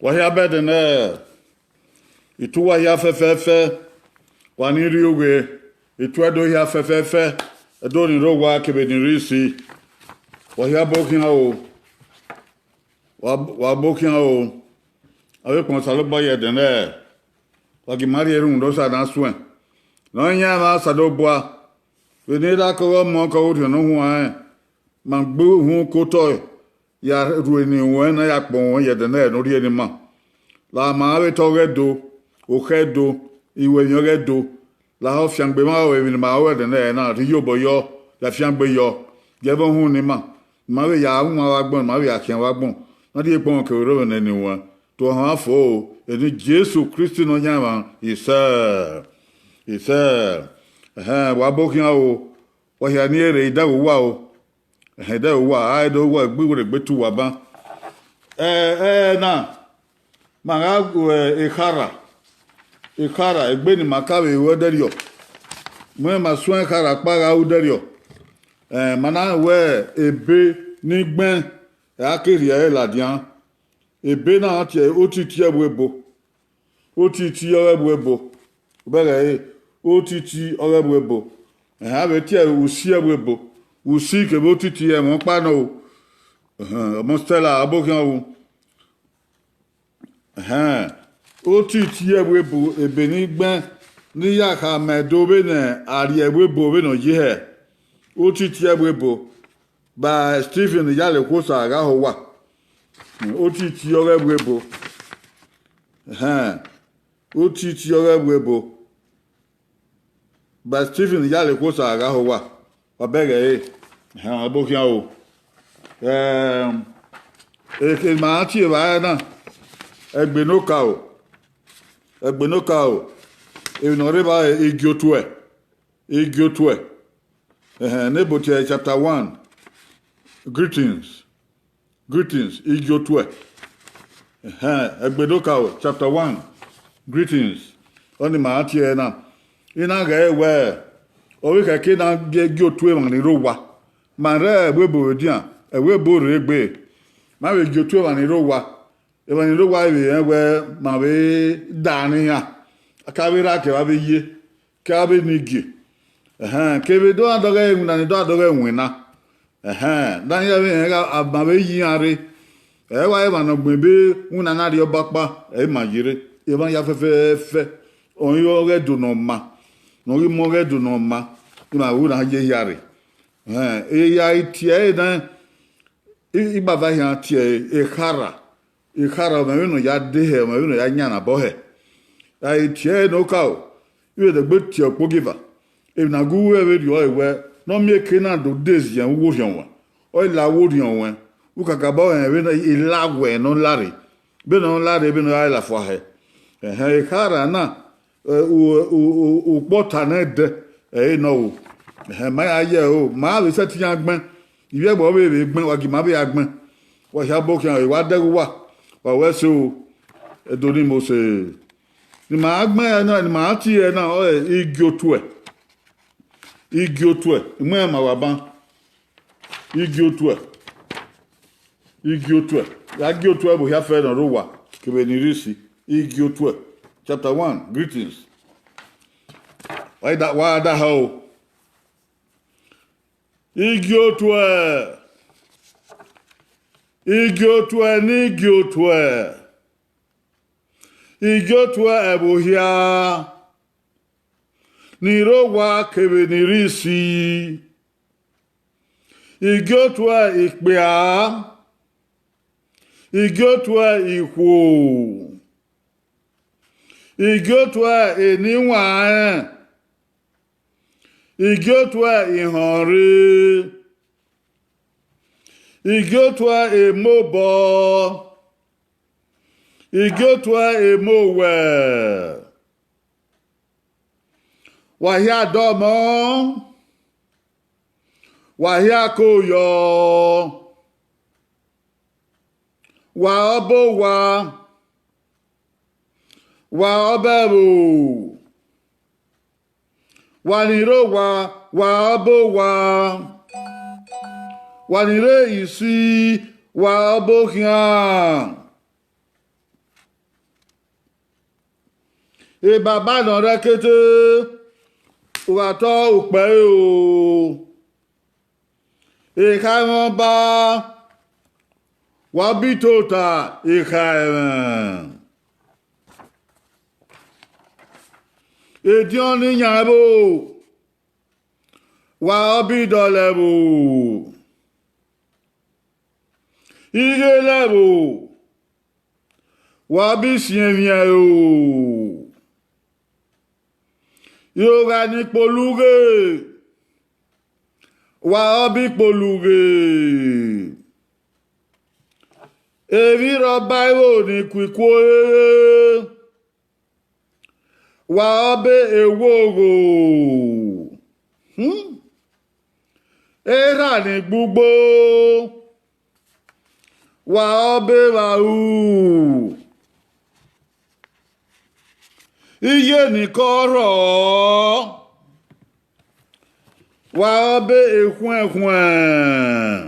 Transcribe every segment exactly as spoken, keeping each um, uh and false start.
Wa hia bẹdẹ nẹ, itu uwa hia fẹfẹfẹ, wa ni rri ughe, itu Ẹdo hia fẹfẹfẹ, Ẹdo ni rre owa kevbe ni rre isi. Wa hia bọ khian o, wa, wa bọ khian o. Avbe ukpọn Osanobua ye ẹdẹ nẹ, wa gie ima rhie erhunmwu ne Osa na suẹn. Ne ọ yan emwa Osanobua, vbene erha ke ọghe Ọmọ ke ọghe Orhiọn Ne Ọ Huanrẹn, ma gbe uhunmwu ke otọ ya rhie eni ruẹn ne a ya kpọnmwẹ ye ẹdẹ nẹ ne ọ rhie ne ima. La ma vbe te ọghe Ẹdo, okhẹ Ẹdo, iwinna ọghe Ẹdo, lahọ fiangbe emwa aro emwi ne ima ru ẹdẹ nẹ na, rhie iyobọ yọ, ya fiangbe yọ, gie ẹmwẹ uhunmwu ne ima, ne ima vbe ya wan vbe agbọn, ne ima vbe ya khian vbe agbọn, ne a rhie ekpọnmwẹ kevbe erọmwẹ ne eni ruẹn. To họn fo, eni Jesu Kristi Nọyaẹnmwa, isẹ, isẹ. Ẹhẹn, wa bọ khian o, wa hia ni rre idẹghe uwa o. Ẹhẹn, idẹghe uwa, a idẹghe uwa egbe iwere egbe te uwa ban. Ẹ, ẹ na, ma gha gu, ẹ, ekhara, ekhara, egbe ne ima ka vbe ru ẹdẹrriọ. Mẹ ma suẹn ekhara ọkpa gha ru ẹdẹrriọ. Ẹ, ma na wẹ ebe ni gbẹn, ẹ, a ke rhie ẹre ladian. Ebe na tie otiti ẹvbo ebo. Otiti ọghe ẹvbo ebo. Ubẹghe ẹre, otiti ọghe ẹvbo ebo. Ẹhẹn, a vbe tie usi ẹvbo ebo. Usi kevbe otiti ẹmwẹ ọkpa nọ o. Ẹhẹn, ọmọ Stella, abokhian ru. Ẹhẹn, otiti ẹvbo ebo, ebe ni gbẹn, ne I ya khama Ẹdo vbene a rrie ẹvbo ebo vbene ọ ye hẹ. Otiti ẹvbo ebo, ba Stephen Iyalekwosa gha ho owa. Otiti ọghe ẹvbo ebo. Ẹhẹn, otiti ọghe ẹvbo ebo. Ba Stephen Iyalekwosa gha ho owa. Wa bẹghe ẹre. Ẹhẹn, abokhian o. Ẹm, e, e ma tie evbare na, ẹgbenoka o. Ẹgbenoka o. Emwi ne ọ rre evbare, igiotuẹ. Igiotuẹ. Ẹhẹn, ne ebo tie chapter one. Greetings. Greetings, igiotuẹ. Ẹhẹn, ẹgbenoka o, chapter one. Greetings. Ọni ma tie ẹre na. I na ghee wẹẹ, ọ vbe khẹke na gie, gie otu emwa ni rre owa. Ma rre ẹvbo ebo vbe dian, ẹvbo ebo rre egbe. Ma vbe gie otu emwa ni rre owa. Emwa ni rre owa vbe rẹn wẹẹ ma vbe da ne iran. A ka vbe rra ke evba vbe ye, ke a vbe ni gie. Ẹhẹn, kevbe do gha dọghe iwinna ni do gha dọghe iwinna. Ẹhẹn, da iran vbe rẹn gha, a ma vbe ye iran rre. Ẹ wa emwa ne ọ gbẹn ebe iwinna na rrie ọba ọkpa, ẹ i ma ye rre. Emwa hia fẹfẹfẹ, ọnrẹn ọghe Ẹdo ne ọ ma, ne ọ ghi mu ọghe Ẹdo ne ọ ma, ima ru na ye hia rre. Ẹhẹn, e ya i tie ẹre nẹ, I, I gbava khian tie ẹre, ekhara, ekhara, ọmọ vbene ọ ya de hẹ, ọmọ vbene ọ ya yan nabọ hẹ. A i tie ẹre ne okaro, I vbe dẹgbe tie ọkpogieva. Emwi ne a gu ru ẹre vberriọ ẹre wẹẹ, ne ọ miẹn eke na do de ziẹn uwu orhiọn ruẹn, ọ i la uwu orhiọn ruẹn, u kakabọ rẹn vbene I la wẹ ne ọ la rre, vbene ọ la rre, vbene ọ ra la fua hẹ. Ẹhẹn, ekhara na, ẹ, u, u, u, ukpọta nẹ dẹ, ẹ i re nọ o. Ẹhẹn, ma ya ye ẹre o, ma vbe sẹtin ya gbẹn, ivbi ẹgbẹ ọ vbe vbe gbẹn, wa gie ima vbe ya gbẹn. Wa hia bọ khian, wa dẹghe uwa, wa wẹ ẹse o, Ẹdo ni Mose. Ne ima gbẹn ẹre na, ne ima tie ẹre na, ọ rẹn igiotuẹ. Igiotuẹ, I mu ẹn ma wa ban. Igiotuẹ. Igiotuẹ. Ya giotuẹ vbe ohia fẹ ne ọ rre owa, kevbe ni rre isi. Igiotuẹ. Chapter one, greetings. Wa da, wa da ha o. Igiotuẹ. Igiotuẹ ne igiotuẹ. Igiotuẹ ẹvbo hia, ni rre owa kevbe ni rre isi. Igiotuẹ ikpia, igiotuẹ ikhuo, igiotuẹ eniwanrẹn, igiotuẹ ihọnrre, igiotuẹ emobọ, igiotuẹ emowẹ. Wa hia dọmọ, wa hia koyọ, wa ọba owa, wa ọba ẹvbo, wa ni rre owa, wa ọba owa, wa ni rre isi, wa ọba okhian. Ebaba ne ọ rre ẹkete, u gha tọ ukpẹ ẹre o. Ekhaẹmwẹ ọba, wa ọba itota ekhaẹmwẹ. Ediọn ne iyan ẹvbo, wa ọba idọlọ ẹvbo. Ighe lẹvbo, wa ọba isiẹnmwiẹn ẹro. Irogha ni kpolughe, wa ọba ikpolughe. Emwi rre ọba ẹvbo ni ku iku orere, wa ọba ewogho. Hmm. Erha ni gbugbo, wa ọba evbaro. Iye ni kọ rrọọ, wa ọba ekhuẹnkhẹn.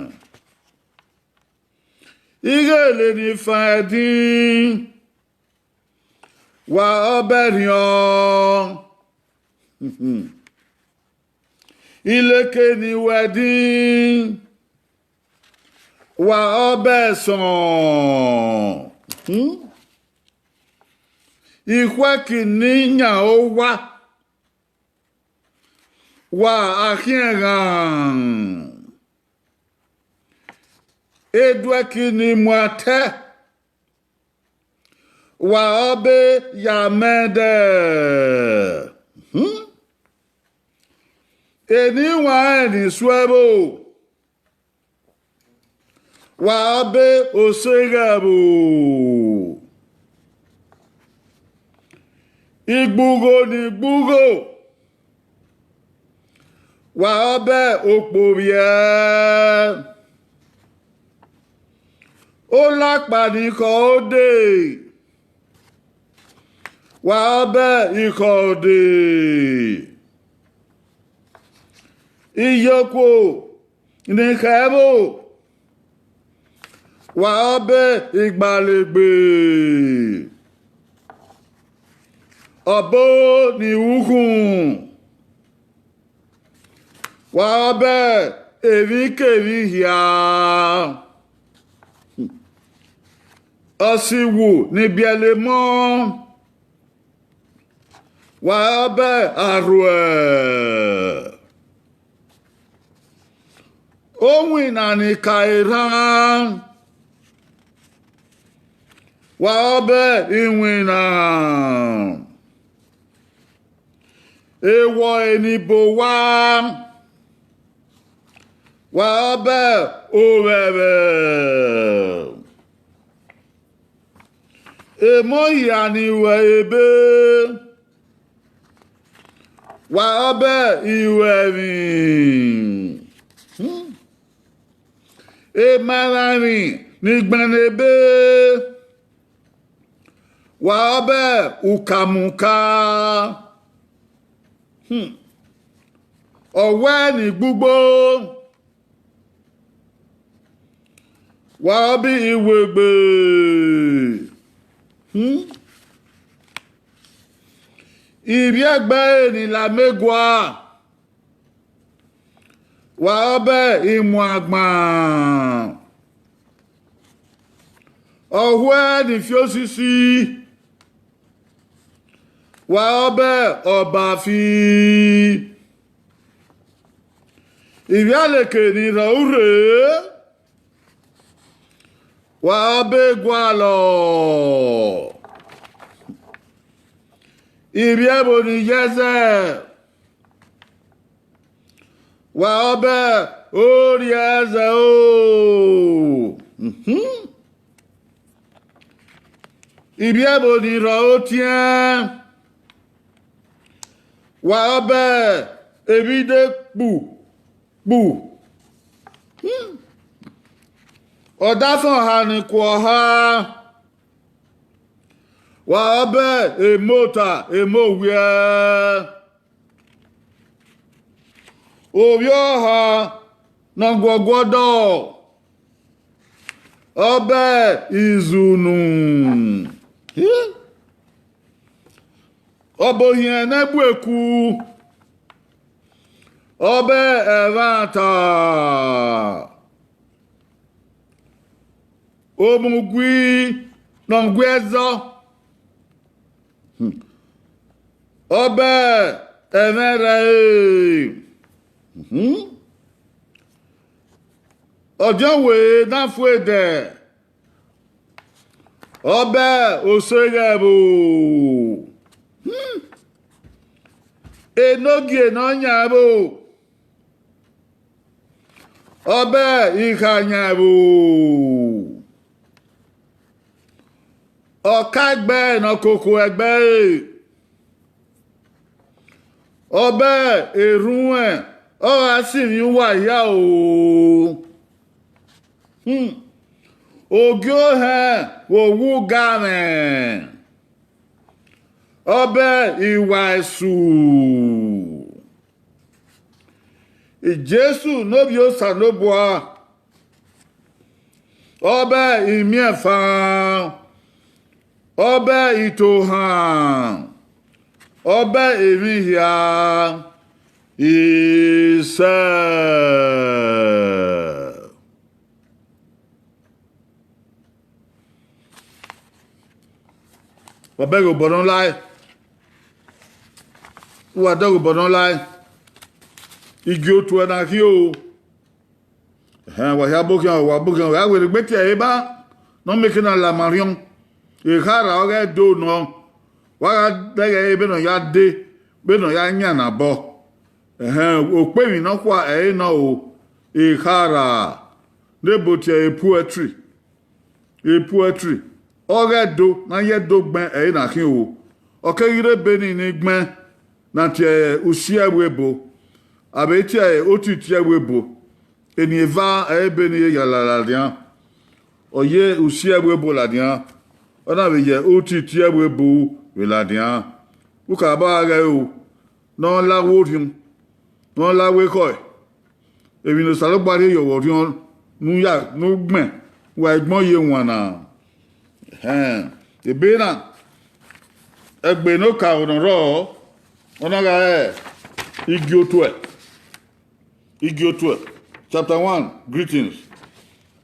Ighele ni fan ẹdin, wa ọba ẹrhiọn. Ileke ni ru ẹdin, wa ọba ẹsọn. Ikhuẹki ne iyan owa, wa akhiẹn ghan. Eduẹki ni mu atẹ, wa ọba ya mẹ dẹ. Hmm. Eni wanrẹn ni su ẹvbo, wa ọba oseghe ẹvbo. Igbugho ni gbugho, wa ọba okpovbiẹ. Olakpa ni khọ ode, wa ọba ikhọ ode. Iyokuo ni khẹ ẹvbo, wa ọba igbalegbe. Ọbo ni ru ukhun, wa ọba emwikemwi hia. Ọsiwu ni biẹlẹ emọ, wa ọba arhuẹ. Owinna ni ka erhan, wa ọba iwinna. Ewọe ni bọ owa, wa ọba ovbẹvbẹ. Emọ hia ni ru ẹre ebe, wa ọba iruẹmwi. Emaemwaemwi ni gbẹnnẹ ebe, wa ọba ukamuka. Ọwẹ ni gbugbo, wa ọba iwegbe. Ivbi ẹgbẹe ni la amẹ gua, wa ọba imuangban. Ọhuẹ ni fi osisi, wa ọba ọbafi. Ivbi aleke ni rhọ urhe, wa ọba egualọ. Ivbi ẹvbo ni ye ẹzẹ, wa ọba orhiẹzẹo. Ivbi ẹvbo ni rhọ otiẹn, wa ọba emwi de kpu kpu. Ọdafẹn ọha ni ku ọha, wa ọba emota emowiẹ. Ovbi ọha ne ọ guọguọdọ, ọba izunu. Ọbohiẹn ne ẹbu eku, ọbẹ ẹmwata, omugui ne ọ gu ẹzọ, ọbẹ ẹmwẹ rẹre, ọdiọnwẹ ne a fu ẹdẹ, ọbẹ osẹghẹ ẹvbo, enogie ne ọ yan ẹvbo, ọbẹ ikha yan ẹvbo, ọka ẹgbẹe ne ọ koko ẹgbẹe, ọbẹ erhunmwu, ọ gha sinmwi uwa hia o. Ogie ohẹn vbe owa ugamwẹ, ọbẹ iwa esu. Jesu ne Ovbi Osanobua, ọbẹ imiẹnfan, ọbẹ itohan, ọbẹ emwi hia, isẹ. Wa bẹghe obọ ne ọ lae, wa dẹghe obọ ne ọ lae, igie otuẹ na khin o. Ẹhẹn, wa hia bọ khian, wa bọ khian, wa werriegbe tie ẹre ba ne ọ mieke na la ma rhiọn. Ekhara ọghe Ẹdo nọ, wa gha dẹghe ẹre vbene ọ ya dee, vbene ọ ya yan ne abọ. Ẹhẹn, okpemwi nọkhua ẹre nọ o, ekhara, ne ebo tie ẹre poetry. Poetry, ọghe Ẹdo ne a ye Ẹdo gbẹn ẹre na khin o. Ọ keghi rre ebe nii ne I gbẹn, ne a tie Usiẹvbo ebo, a vbe tie Otiti Ẹvbo ebo. Eni eva ẹre ebe ne I ye ya la ladian. Ọ ye Usiẹvbo ebo ladian, ọ na vbe ye Otiti Ẹvbo ebo vbe ladian. Ukarabọ gha ghẹ o, ne ọ la wẹ orhiọn, ne ọ la wẹ ekhọe. Emwi ne Osanobua rhie ye ọghọ orhiọn ne u ya, ne u gbẹn, wa i gbẹn ye wan na. Ẹhẹn, ebe na, egbe ne okaro ne ọ rrọọ, ọ na gha re igie otuẹ. Igie otuẹ, chapter one, greetings.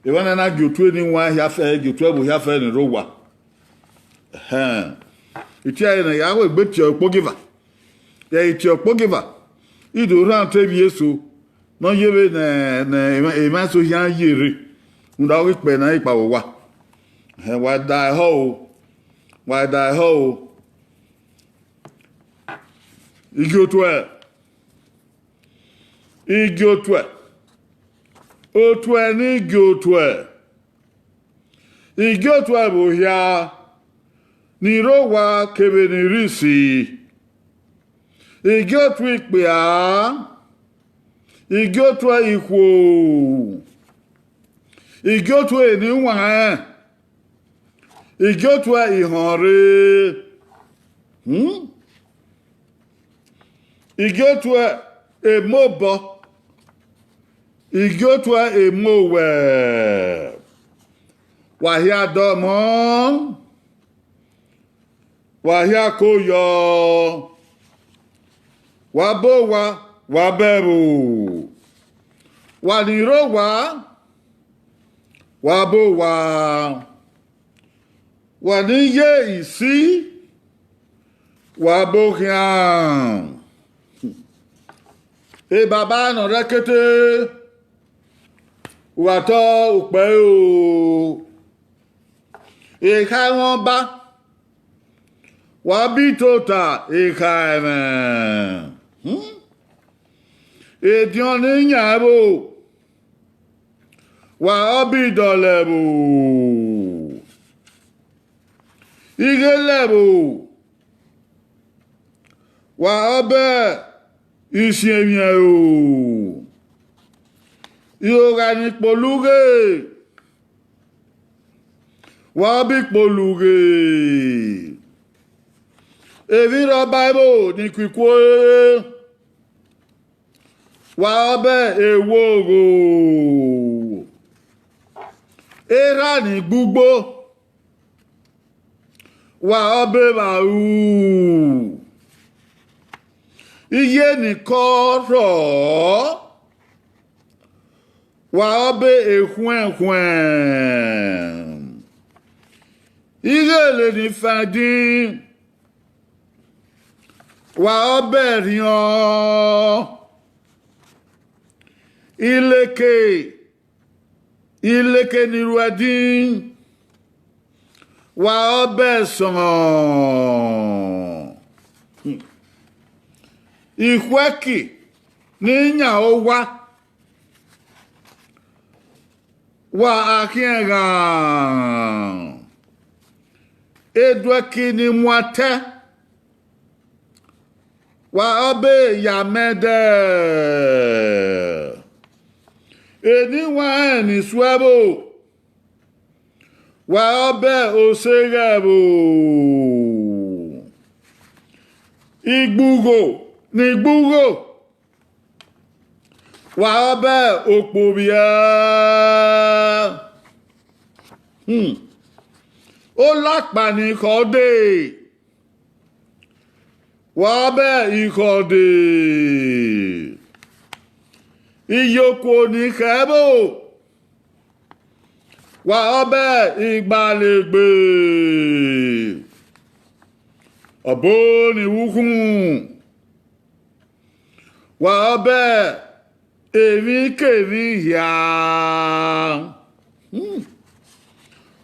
Emwa na na gie otuẹ ni wan hia fẹ, gie otuẹ vbe hia fẹ ni rre owa. Ẹhẹn, itie ẹre ne ya wegbe tie ọkpogeva. Ẹ i tie ọkpogeva, I do rhan te vbe eso ne ọ ye vbe ne, ne emwa, emwa eso khian ye rre, rhunmwuda ọ ghi kpẹ ne a i kpa vbe owa. Ẹhẹn, wa da ẹhọ o, wa da ẹhọ o. Igie otuẹ, igie otuẹ, otuẹ ne igie otuẹ, igie otuẹ vbe ohia, ni rre owa kevbe ni rre isi, igie otuẹ ikpia, igie otuẹ ikhuo, igie otuẹ eni wanrẹn, igie otuẹ ihọnrre, hmm? Igie otuẹ emobọ, igie otuẹ emowẹ, wa hia dọmọ, wa hia koyọ, wa bọ owa, wa bọ ẹvbo, wa ni rre owa, wa bọ owa, wa ni ye isi, wa bọ okhian. E baba ne ọ rre ẹkete, wa tọ ukpẹ ẹre o. Ekhaẹmwẹ ọba, wa bi tota ekhaẹmwẹ. Hmm? Ediọn ne yan ẹvbo, wa ọbi dọlọ ẹvbo. Ighe lẹ ẹvbo, wa ọbẹ isiẹnmwiẹn ro. Irogha ni kpolughe, wa ọbẹ ikpolughe. Emwi rre ọba ẹvbo ni ku ikue, wa ọbẹ ewogho. Erha ni gbugbo, wa ọbẹ evbaro. Iye ni kọ rhọ, wa ọbe ekhuẹnkhẹn. Ighele ni fan din, wa ọbe ẹrhiọn. Ileke, ileke ni ru ẹdin, wa ọbe ẹsọn. Ikhuẹki ni yan owa, wa akhiẹn ghan. Eduẹki ni mu atẹ, wa ọbe ya mẹ dẹ. Eni wa rẹn ni su ẹvbo, wa ọbe oseghẹ ẹvbo. Igbugho ni gbugho, wa ọbe okpovbiẹ. Hmm. Olakpa ni khọ dee, wa ọbe ikhọde. Iyokuo ni khẹ ẹvbo, wa ọbe igbalegbe. Ọbo ni ru ukhun, wa ọbe emwikemwi hia. Hmm.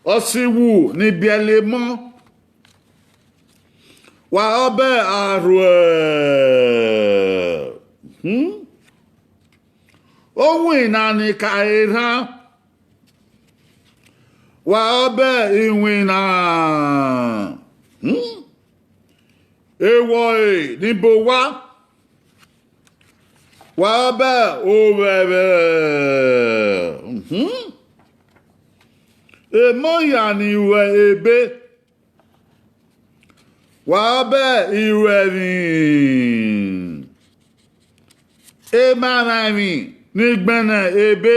Ọsiwu ni biẹlẹ emọ, wa ọbe arhuẹ. Hmm. Owinna ni ka erhan, wa ọbe iwinna. Hmm. Ewọe ni bọ owa, wa ọbe ovbẹvbẹ. Mhm. Emọ hia ni ru ebe, wa ọbe iruẹmwi. Emamwaemwi ni gbẹnnẹ ebe,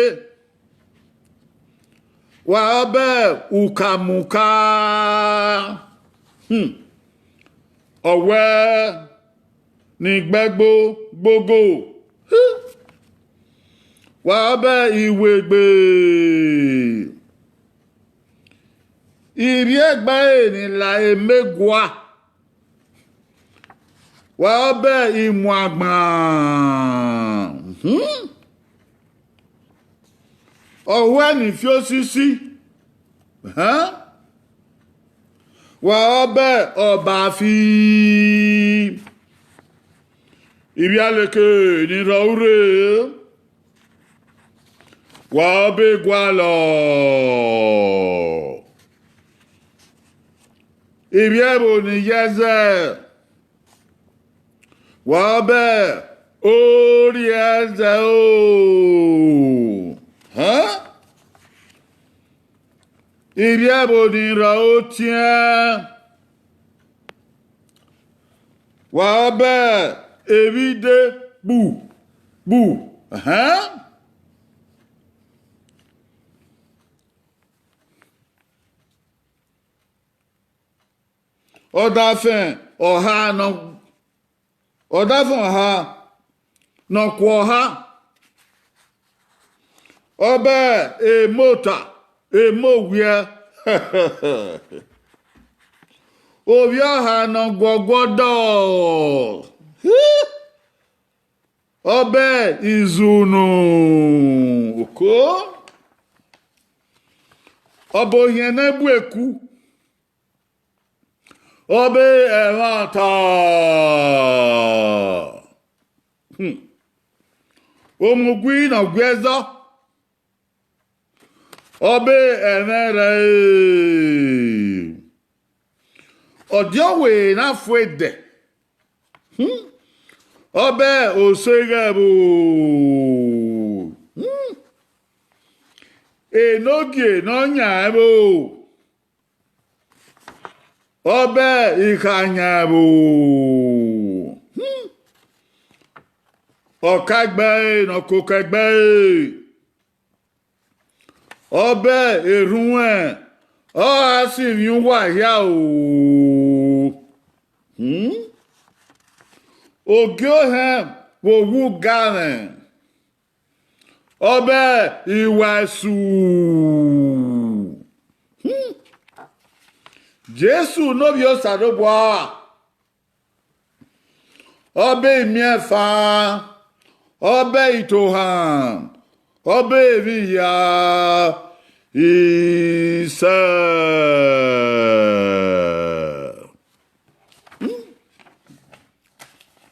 wa ọbe ukamuka. Hmm. Ọwẹ ni gbẹgbo gbogo, wa ọbe iwegbe. Ivbiẹgbae ni la emegua, wa ọbe imuagban. Hmm. Ọhuẹ ni fi osisi, hẹn, wa ọbe ọbafi. Ivbialeke ni rhọ urre, wa ọbe gualọ. Ivbiẹvbo ni ye ẹzẹ, wa ọbe orhiẹzẹ o. Hẹn? Ivbiẹvbo ni rrọọ otiẹn, wa ọbe evbide kpu kpu. Hẹn? Ọdafẹn ọha nọ, ọdafẹn ọha ne ọ khuọ ọha, ọbe emota, emowiẹ, ovbi ọha ne ọ guọguọ dọ, ọbe izunu, oko, ọbe ohiẹn ne bu eku, ọbe ẹmwata, hmm, omugui ne ọ gu ẹzọ, ọbe ẹmwẹ rẹre, ọdiọvbe ne a fu ẹdẹ, hmm, ọbe oseghẹvbo, hmm, enogie ne ọ yan ẹvbo, ọbe ikha yan ẹvbo, hmm, ọkaegbe ẹre ne ọ koko ẹgbe ẹre, ọbe erhunmwu, ọ gha sẹ ivbi uwa hia o. Hmm? Ogie ohẹn vbe owa ugamwẹ, ọ bẹ iwa esu. Hmm. Jesu ne Ovbi Osanobua, ọ bẹ imiẹnfan, ọ bẹ itohan, ọ bẹ emwi hia, isẹ.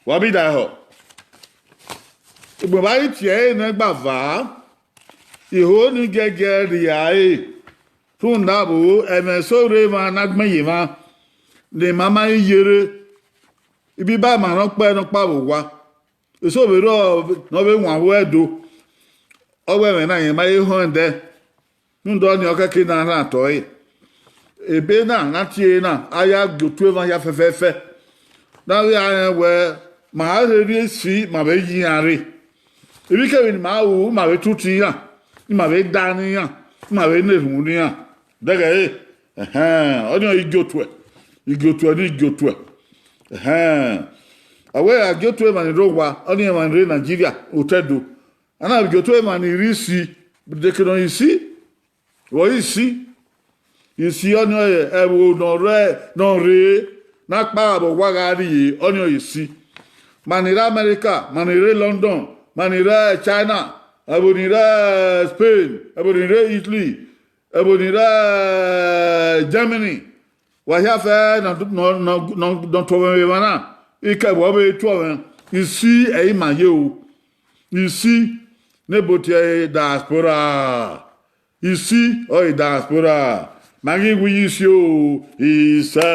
Wa bi daehọ. Ugbẹn vbe a ghi tie ẹre nẹ gbava, iho ni gẹgẹ rhia ẹre, rhunmwuda vbo, ẹmwẹ eso rre emwa ne a gbẹn ye emwa, ne emwa ma i yerre, ibiba emwa nọkpa nọkpa vbe owa, eso vbe rrọọ ne ọ vbe wan vbe ẹdo, ọ wẹ ẹmwẹ na rẹn ma he họn ẹdẹ. Rhunmwuda ọnii ọ kẹke na rhan otọ ẹre. Ebe na ne a tie ẹre na, a ya gie otu emwa hia fẹfẹfẹ. Ne a vbe rẹn wẹẹ, ma rhe rrie esi, ma vbe ye iran rre. Ivbi kevbe ne ima ru, ima vbe tutu iran, ima vbe da ne iran, ima vbe na erhunmwu ne iran. Dẹghẹ ẹre, ẹhẹn, ọnii ọ i gie otuẹ, i gie otuẹ ne i gie otuẹ. Ẹhẹn, a wẹ a gie otu emwa ni rre owa, ọnii emwa ni rre Nigeria, otọ Ẹdo. A na vbe gie otu emwa ni rre isi, de ke nọ isi, vbe ọ isi. Isi ọnii ọre ẹvbo ne ọ rre, ne ọ rre, ne a kpagha vbe owa gha rrie, ọnii ọre isi. Ma ni rre America, ma ni rre London, ma ni rre China, ẹvbo ni rre Spain, ẹvbo ni rre Italy, ẹvbo ni rre Germany, wa hia fẹ ne ọ tuọmwẹ vbe emwa na, ikẹvbo ọ vbe tuọmwẹ, isi ẹre ima ye o. Isi ne ebo tie ẹre diaspora. Isi ọre diaspora. Ma ghi wu iye isi o, isẹ.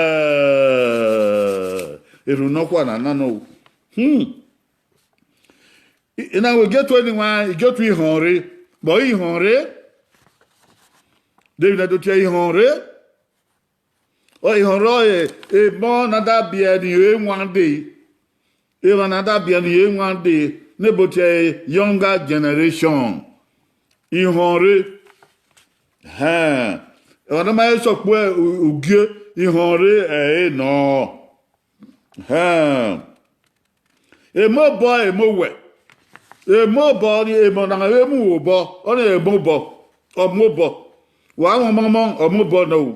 Erhunmwu nọkhua na na nọ o. Hmm. I, I na wẹ gie otu ni wan, gie otu ihọn rre. Vbe ọ re ihọn rre? De emwi ne a do tie ẹre ihọn rre? Ọ ihọn rre ọre emọ ne a da biẹ ne I re wan dee. Emwa ne a da biẹ ne I re wan dee, ne ebo tie ẹre younger generation. Ihọn rre. Hẹn. Emwa ne ọ ma he sokpo u-, ugie, ihọn rre ẹre nọ. Hẹn. Emobọ, emowẹ. Emobọ ni emọ ne a vbe mu vbe obọ, ọnii emobọ, ọ mu obọ. Wa mwẹ ọmọmọ, ọ mu obọ nọ ru.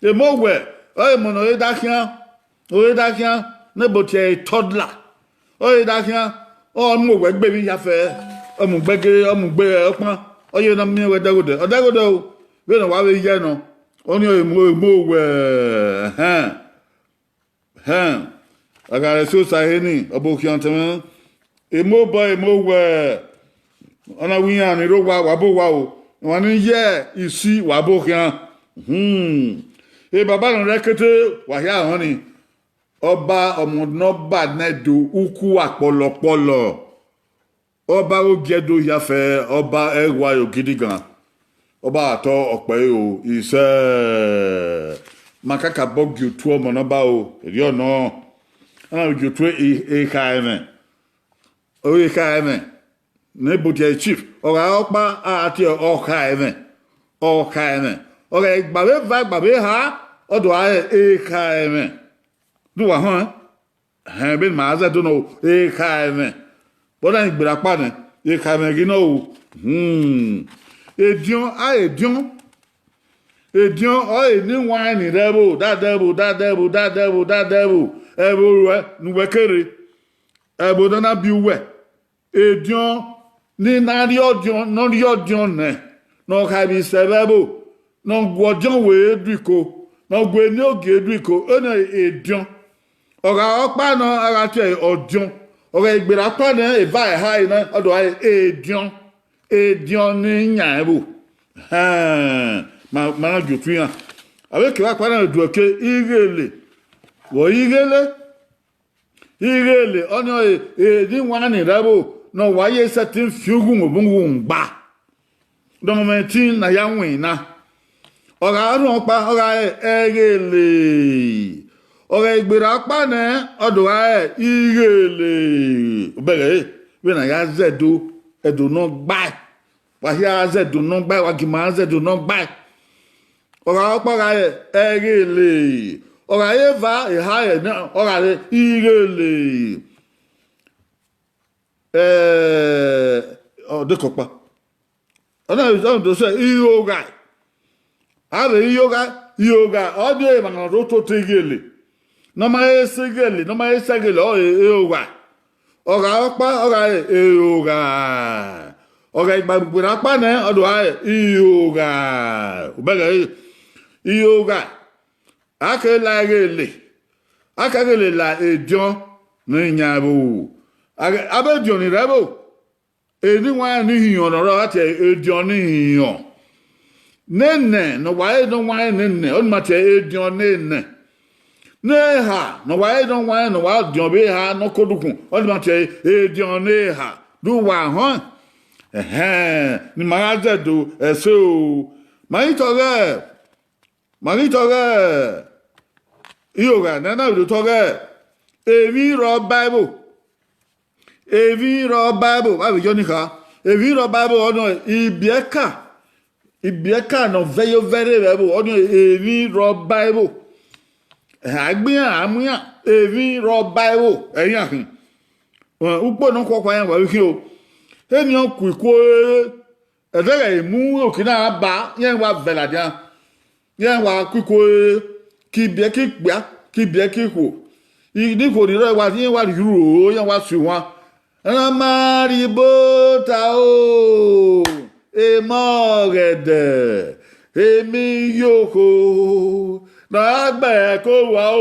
Emowẹ, ọ emọ ne ọ re da khian, ọ re da khian, ne ebo tie ẹre toddler. Ọ re da khian, ọ mu owẹ gbe emwi hia fẹ, ọ mu gbe gere, ọ mu gbe ọkpan, ọ ye na miẹn wẹ dẹghodẹ, ọ dẹghodẹ o, vbene wa vbe ye nọ, ọnii ọre emowẹ, ẹhẹn. Hẹn, a gha rẹn so sa ehe ni, ọ bo khian tẹmwẹ. Emobọ, emowẹ, ọ na wẹ iran ni rre owa, wa bo owa o. Emwa ni ye isi, wa bo khian. Hmm. E baba nọ rre ẹkete, wa hia họn ni. Ọba, ọmọ ne ọba ne Ẹdo, ukhu akpọlọkpọlọ. Ọba ghe ogie Ẹdo hia fẹ, ọba ẹghua ye ogidigan. Ọba gha tọ ọkpẹ ẹre o, isẹ. Ma kakabọ gie otu ọmọ ne ọba o, erriọ nọ. A na vbe gie otu e-, ekhaẹmwẹ. Ọ re ekhaẹmwẹ. Ne ebo tie chief, ọ gha re ọkpa, a tie ọkhaẹmwẹ. Ọkhaẹmwẹ. Ọ gha gba vbe eva, gba vbe eha, ọ do gha re ekhaẹmwẹ. Do wa họn ẹn? Hẹn, vbene ma zẹ do nọ, ekhaẹmwẹ. Vbe ọ na gberra ọkpa nẹ, ekhaẹmwẹ ghi nọ o. Hmm. Ediọn, a ediọn. Ediọn ọre eni wain ni rre ẹvbo, dadẹ ẹvbo, dadẹ ẹvbo, dadẹ ẹvbo, dadẹ ẹvbo. Ẹvbo ruẹ ne uwẹ ke rre. Ẹvbo ne ọ na biẹ uwẹ. Ediọn ni na rrie ọdiọn, ne ọ rrie ọdiọn nẹ, ne ọ kha vbe sẹ vbe ẹvbo, ne ọ gu ọdiọn wẹ du iko, ne ọ gu eni ogie du iko, ọnii ediọn. Ọ gha re ọkpa nọ, a gha tie ẹre ọdiọn. Ọ gha gberra ọkpa nẹ, eva eha ẹre nọ, ọ do gha re ediọn. Ediọn ni yan ẹvbo. Hẹn, ma, ma na gie otu iran. A vbe kevbe akpa na do ẹke ighele. Vbe ọ re ighele? Ighele, ọnii ọre, eni wain ni rre ẹvbo, ne ọ wa ye sẹtin fi ughunmwu obọ ughunmwu gba. Dọmọmwẹ ẹtin ne a ya win na. Ọ gha rhọn ọkpa, ọ gha re ẹghele. Ọ gha gberra ọkpa nẹ, ọ do gha re ighele. Obẹghe, vbene a ya zẹ Ẹdo, Ẹdo ne ọ gbae. Wa hia zẹ Ẹdo ne ọ gbae, wa gie ima zẹ Ẹdo ne ọ gbae. Ọ gha re ọkpa, ọ gha re ẹghele. Ọ gha re eva eha ẹre nọ, ọ gha re ighele. Eh, ọ dekọ kpa. Ọ na, ọ na do sẹ ighogha. A vbe ighogha, ighogha, ọ di emwa ne ọ rre ototọ ighele. Ne ọ ma he sẹ ighele, ne ọ ma he sẹ ighele, ọ re ighogha. Ọ gha ọkpa, ọ gha re ighogha. Ọ gha igbagbere ọkpa nẹ, ọ do gha re ighogha. Ubẹghe ẹre, ighogha. A ke la ighele, a ka ghele la ediọn ne ọ yan ẹvbo. A ghe-, a vbe ediọn ni rre ẹvbo. Eni wanrẹn ni hiọn ne ọ rre, ọ gha tie ediọn ni hiọn. Nene ne ọ wa re ne ọ wanrẹn nene, ọ ni ma tie ediọn nene. Ne eha ne ọ wa re ne ọ wanrẹn ne ọ wa diọn vbe eha ne ọ ko dukhun, ọ ni ma tie ediọn ne eha. Do wa họn? Ẹhẹn, ne ima gha zẹdẹ ẹse o. Ma ghi tọghe, ma ghi tọghe ighogha ne a na vbe do tọghe emwi rrọọ Bible. Emwi rrọọ Bible, vbe a vbe yọ ni kha? Emwi rrọọ Bible ọnii ibiẹka, ibiẹka ne ọ vẹ ye ovẹre vbe ẹvbo, ọnii emwi rrọọ Bible. A gbe iran, a mu iran, emwi rrọọ Bible, ẹ i yan khin. Ukpo ne ọ khuọkhua iran wa vbe khin o. Eni ọ ku ikuo ẹre, ẹdẹghẹ I mu okina ba, iran wa vẹ ladian. Iran wa ku ikuo ẹre, ke ibiẹka ikpia, ke ibiẹka ikhuo. I, ne ikhuo ni rrọọ wa, iran wa rhie uro, iran wa si owan. Ra ma rhie ibo ta o, emọ ọghẹdẹ, emọ iyoko, ne a gbe ẹko wa o,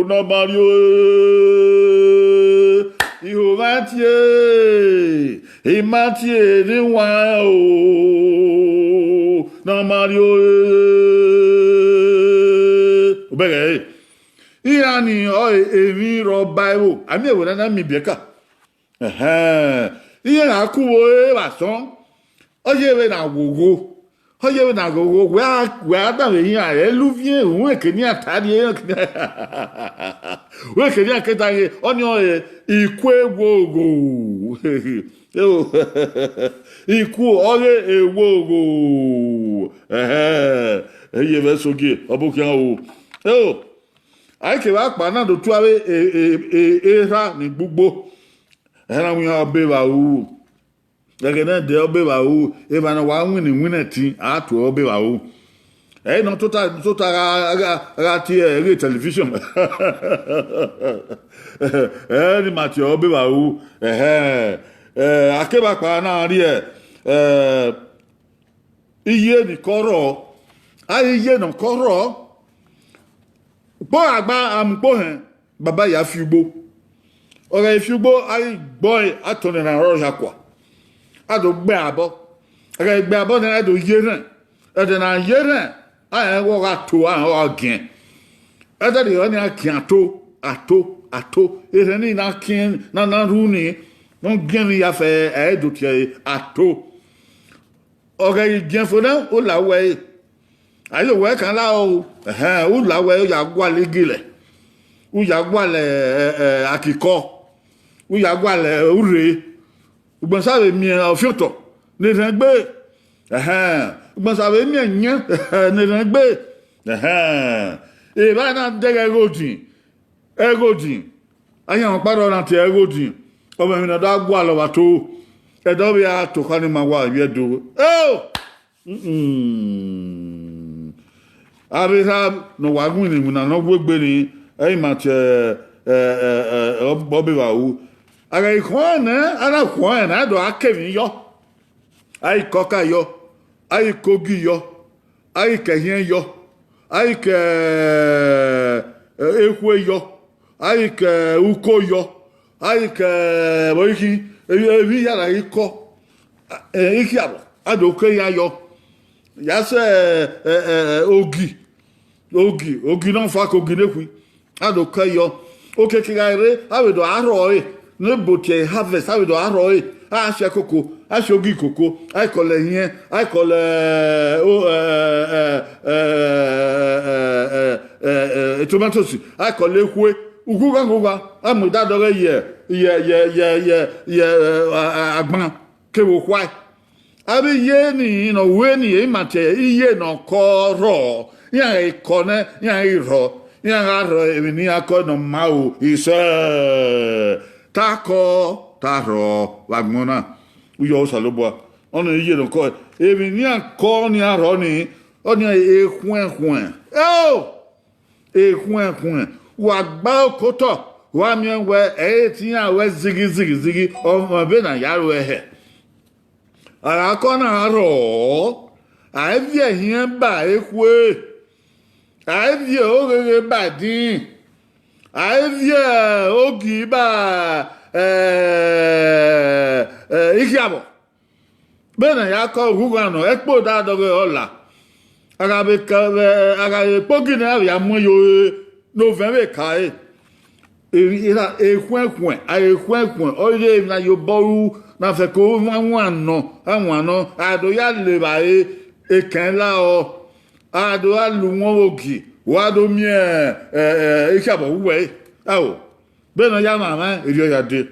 ne ọ ma rhie ore. Ihomwa tie, I ma tie ne I wan o, ne ọ ma rhie ore. Ubẹghe ẹre, iran ni ọre emwi rrọọ Bible, a miẹn wẹ ne a na miẹn ibiẹka. Ẹhẹn, iran gha ku vbe ore vbe asọn, ọ ye vbe na ghogho, ọ ye vbe na ghogho, wẹ a, wẹ a danmwẹ iran, ẹ luviẹn, uhunmwu eke ne iran ta rrie, uhunmwu eke ne iran ke ta rrie, ọnii ọre ikuo ewoghoo. Eo, ikuo ọghe ewoghoo. Ẹhẹn, ẹ ye vbe ẹse ogie, ọ bu khian o. Eo, a i kevbe akpa na do tua vbe e, e, e, erha ni gbugbo. Ẹhẹn, na winna ọbe vbe aro. Ẹghẹ ne ẹdẹ ọbe vbe aro, emwa ne wa winna iwinna ẹtin, a tuẹ ọbe vbe aro. Ẹ i nọ tota, tota gha, gha, gha tie ẹghe television. Ẹ ni ma tie ọbe vbe aro. Ẹhẹn. Ẹ, a kevbe akpa na rrie, ẹ, iye ni kọ rrọọ. A ghi ye ne ọ kọ rrọọ. Ukpo gha gba, a mu ukpo hẹn, baba ya fi ugbo. Ọ gha fi ugbo, a ghi gbọe, a tọn ẹre na rrọọ hia kua. A do gbe abọ. A gha gbe abọ nẹ, a do ye erhẹn. Ẹdẹ ne a ye erhẹn, a rẹn wẹ ọ gha to, a rẹn ọ gha giẹn. Ẹdẹ ne ọ ni a giẹn ato, ato, ato. Erhẹn ni na kiẹn, na, na ru ni, ne ọ giẹn ni ya fẹ, ẹ i do tie ẹre ato. Ọ ghe ghi giẹn fo nẹ, u la uwẹ ẹre. A ye wẹ kan la o, ẹhẹn, u la uwẹ ẹre, u ya gualọ igilẹ, u ya gualọ, ẹ, ẹ, akikọ, u ya gualọ urre. Ugbẹn sa vbe miẹn ọfiotọ ne erhẹn gbe, ẹhẹn, ugbẹn sa vbe miẹn iyẹn ne erhẹn gbe, ẹhẹn. Evba na dẹghe ẹghodin, ẹghodin, a yan ọkpa rrọọ na tie ẹghodin, ọ mwẹ emwi ne ọ da gualọ vbe ato, ẹdẹ ọ vbe ra tokha ne ima wa vbiẹ do. Eo! Mm-mm. Avbe erha ne ọ wa winna iwinna ne ọ wu egbe ni, ẹ i ma tie, ẹ, ẹ, ẹ, ọbe vbe aro. A gha ghi khuọnrẹn nẹ, a na khuọnrẹn nẹ, a do a ke emwi yọ. A ghi ke ọka yọ, a ghi ke ogi yọ, a ghi ke ẹhiẹn yọ, a ghi ke, ẹ, ekhue yọ, a ghi ke uko yọ, a ghi ke, ẹ, vbe ikhi, emwi, emwi hia na ghi kọ, ẹ, ikhiarọ, a do ke iran yọ. Ya sẹ, ẹ, ẹ, ẹ, ogi, ogi, ogi ne ọ fa ke ogi ne khui, a do ke yọ. Okiekie gha rre, a vbe do a rhọ ẹre, ne ebo tie harvest, a vbe do a rhọ ẹre, a si ẹkoko, a si ogi koko, a kọlọ ẹhiẹn, a kọlọ, ẹ, o, ẹ, ẹ, ẹ, ẹ, ẹ, ẹ, tomatoes, a kọlọ ekhue, ughugha ughugha, a mu da dọghe ye, ye, ye, ye, ye, ye, ẹ, a, a, agban, kevbe okhuae. Avbe iye ni ne ọ ru ni, ẹ i ma tie iye ne ọ kọ rrọọ, iran gha kọ nẹ, iran ghi rhọ, iran gha rhọ emwi ne iran kọ ne ọ ma ru isẹ. Takọ, ta rhọ vbe agbọn na. Uyọ Osanobua, ọnii iye ne ọ kọ, emwi ne iran kọ ne iran rhọ nii, ọnii ekhuẹnkhuẹn. Eo! Ekhuẹnkhuẹn, wa gba okotọ, wa miẹn wẹ ẹ i re te iran ruẹ zighi zighi zighi, ọ mwẹ vbene a ya ru ẹhẹ. A gha kọ na rrọọ, a i viẹ ehiẹn ba ekhue, a i viẹ ogheghe ba ẹdin, a i viẹ ogi ba, eh, eh, ikhiabọ. Vbene a ya kọ ughughan nọ, ẹkpo da dọghe ọla. A gha vbe ka, vbe, a gha vbe kpogi nẹ, a vbe ya mu ẹn ye ore ne ovẹn vbe ka ẹre. Erha ekhuẹnkhuẹn, a ekhuẹnkhuẹn, ọ i re emwi ne a ye obọ ru, ne a fẹko wanwan nọ, a wan nọ, a do ya le evbare ekẹn lahọ, a do gha lu wọn vbe ogi, wa do miẹn, eh, eh, ikhiabọ vbe uwẹ ẹre. Ao, vbene ọ ya mwamwa, erriọ ya dee.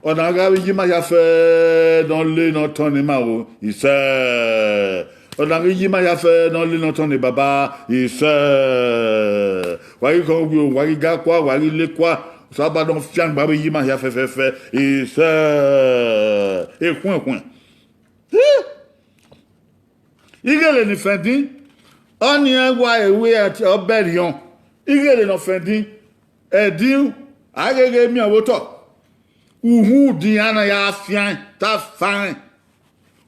Ọ na gha vbe iye ima hia fẹẹ ne ọ le ne ọ tọn ne ima o, isẹ. Ọ na ghi iye ima hia fẹẹ ne ọ le ne ọ tọn ne baba, isẹ. Wa ghi khọn wi o, wa ghi ga kua, wa ghi le kua. Osanobua ne ọ fiangbe avbe iye ima hia fẹfẹfẹ, isẹ. Ekhuẹnkhuẹn. Ighele ne ifẹndin, ọnii wa ewe ọbẹrriọn. Ighele ne ọ fẹndin, ẹdin, a gheghe miẹn vbe otọ. Uhunmwu din iran na ya fian, ta faẹn.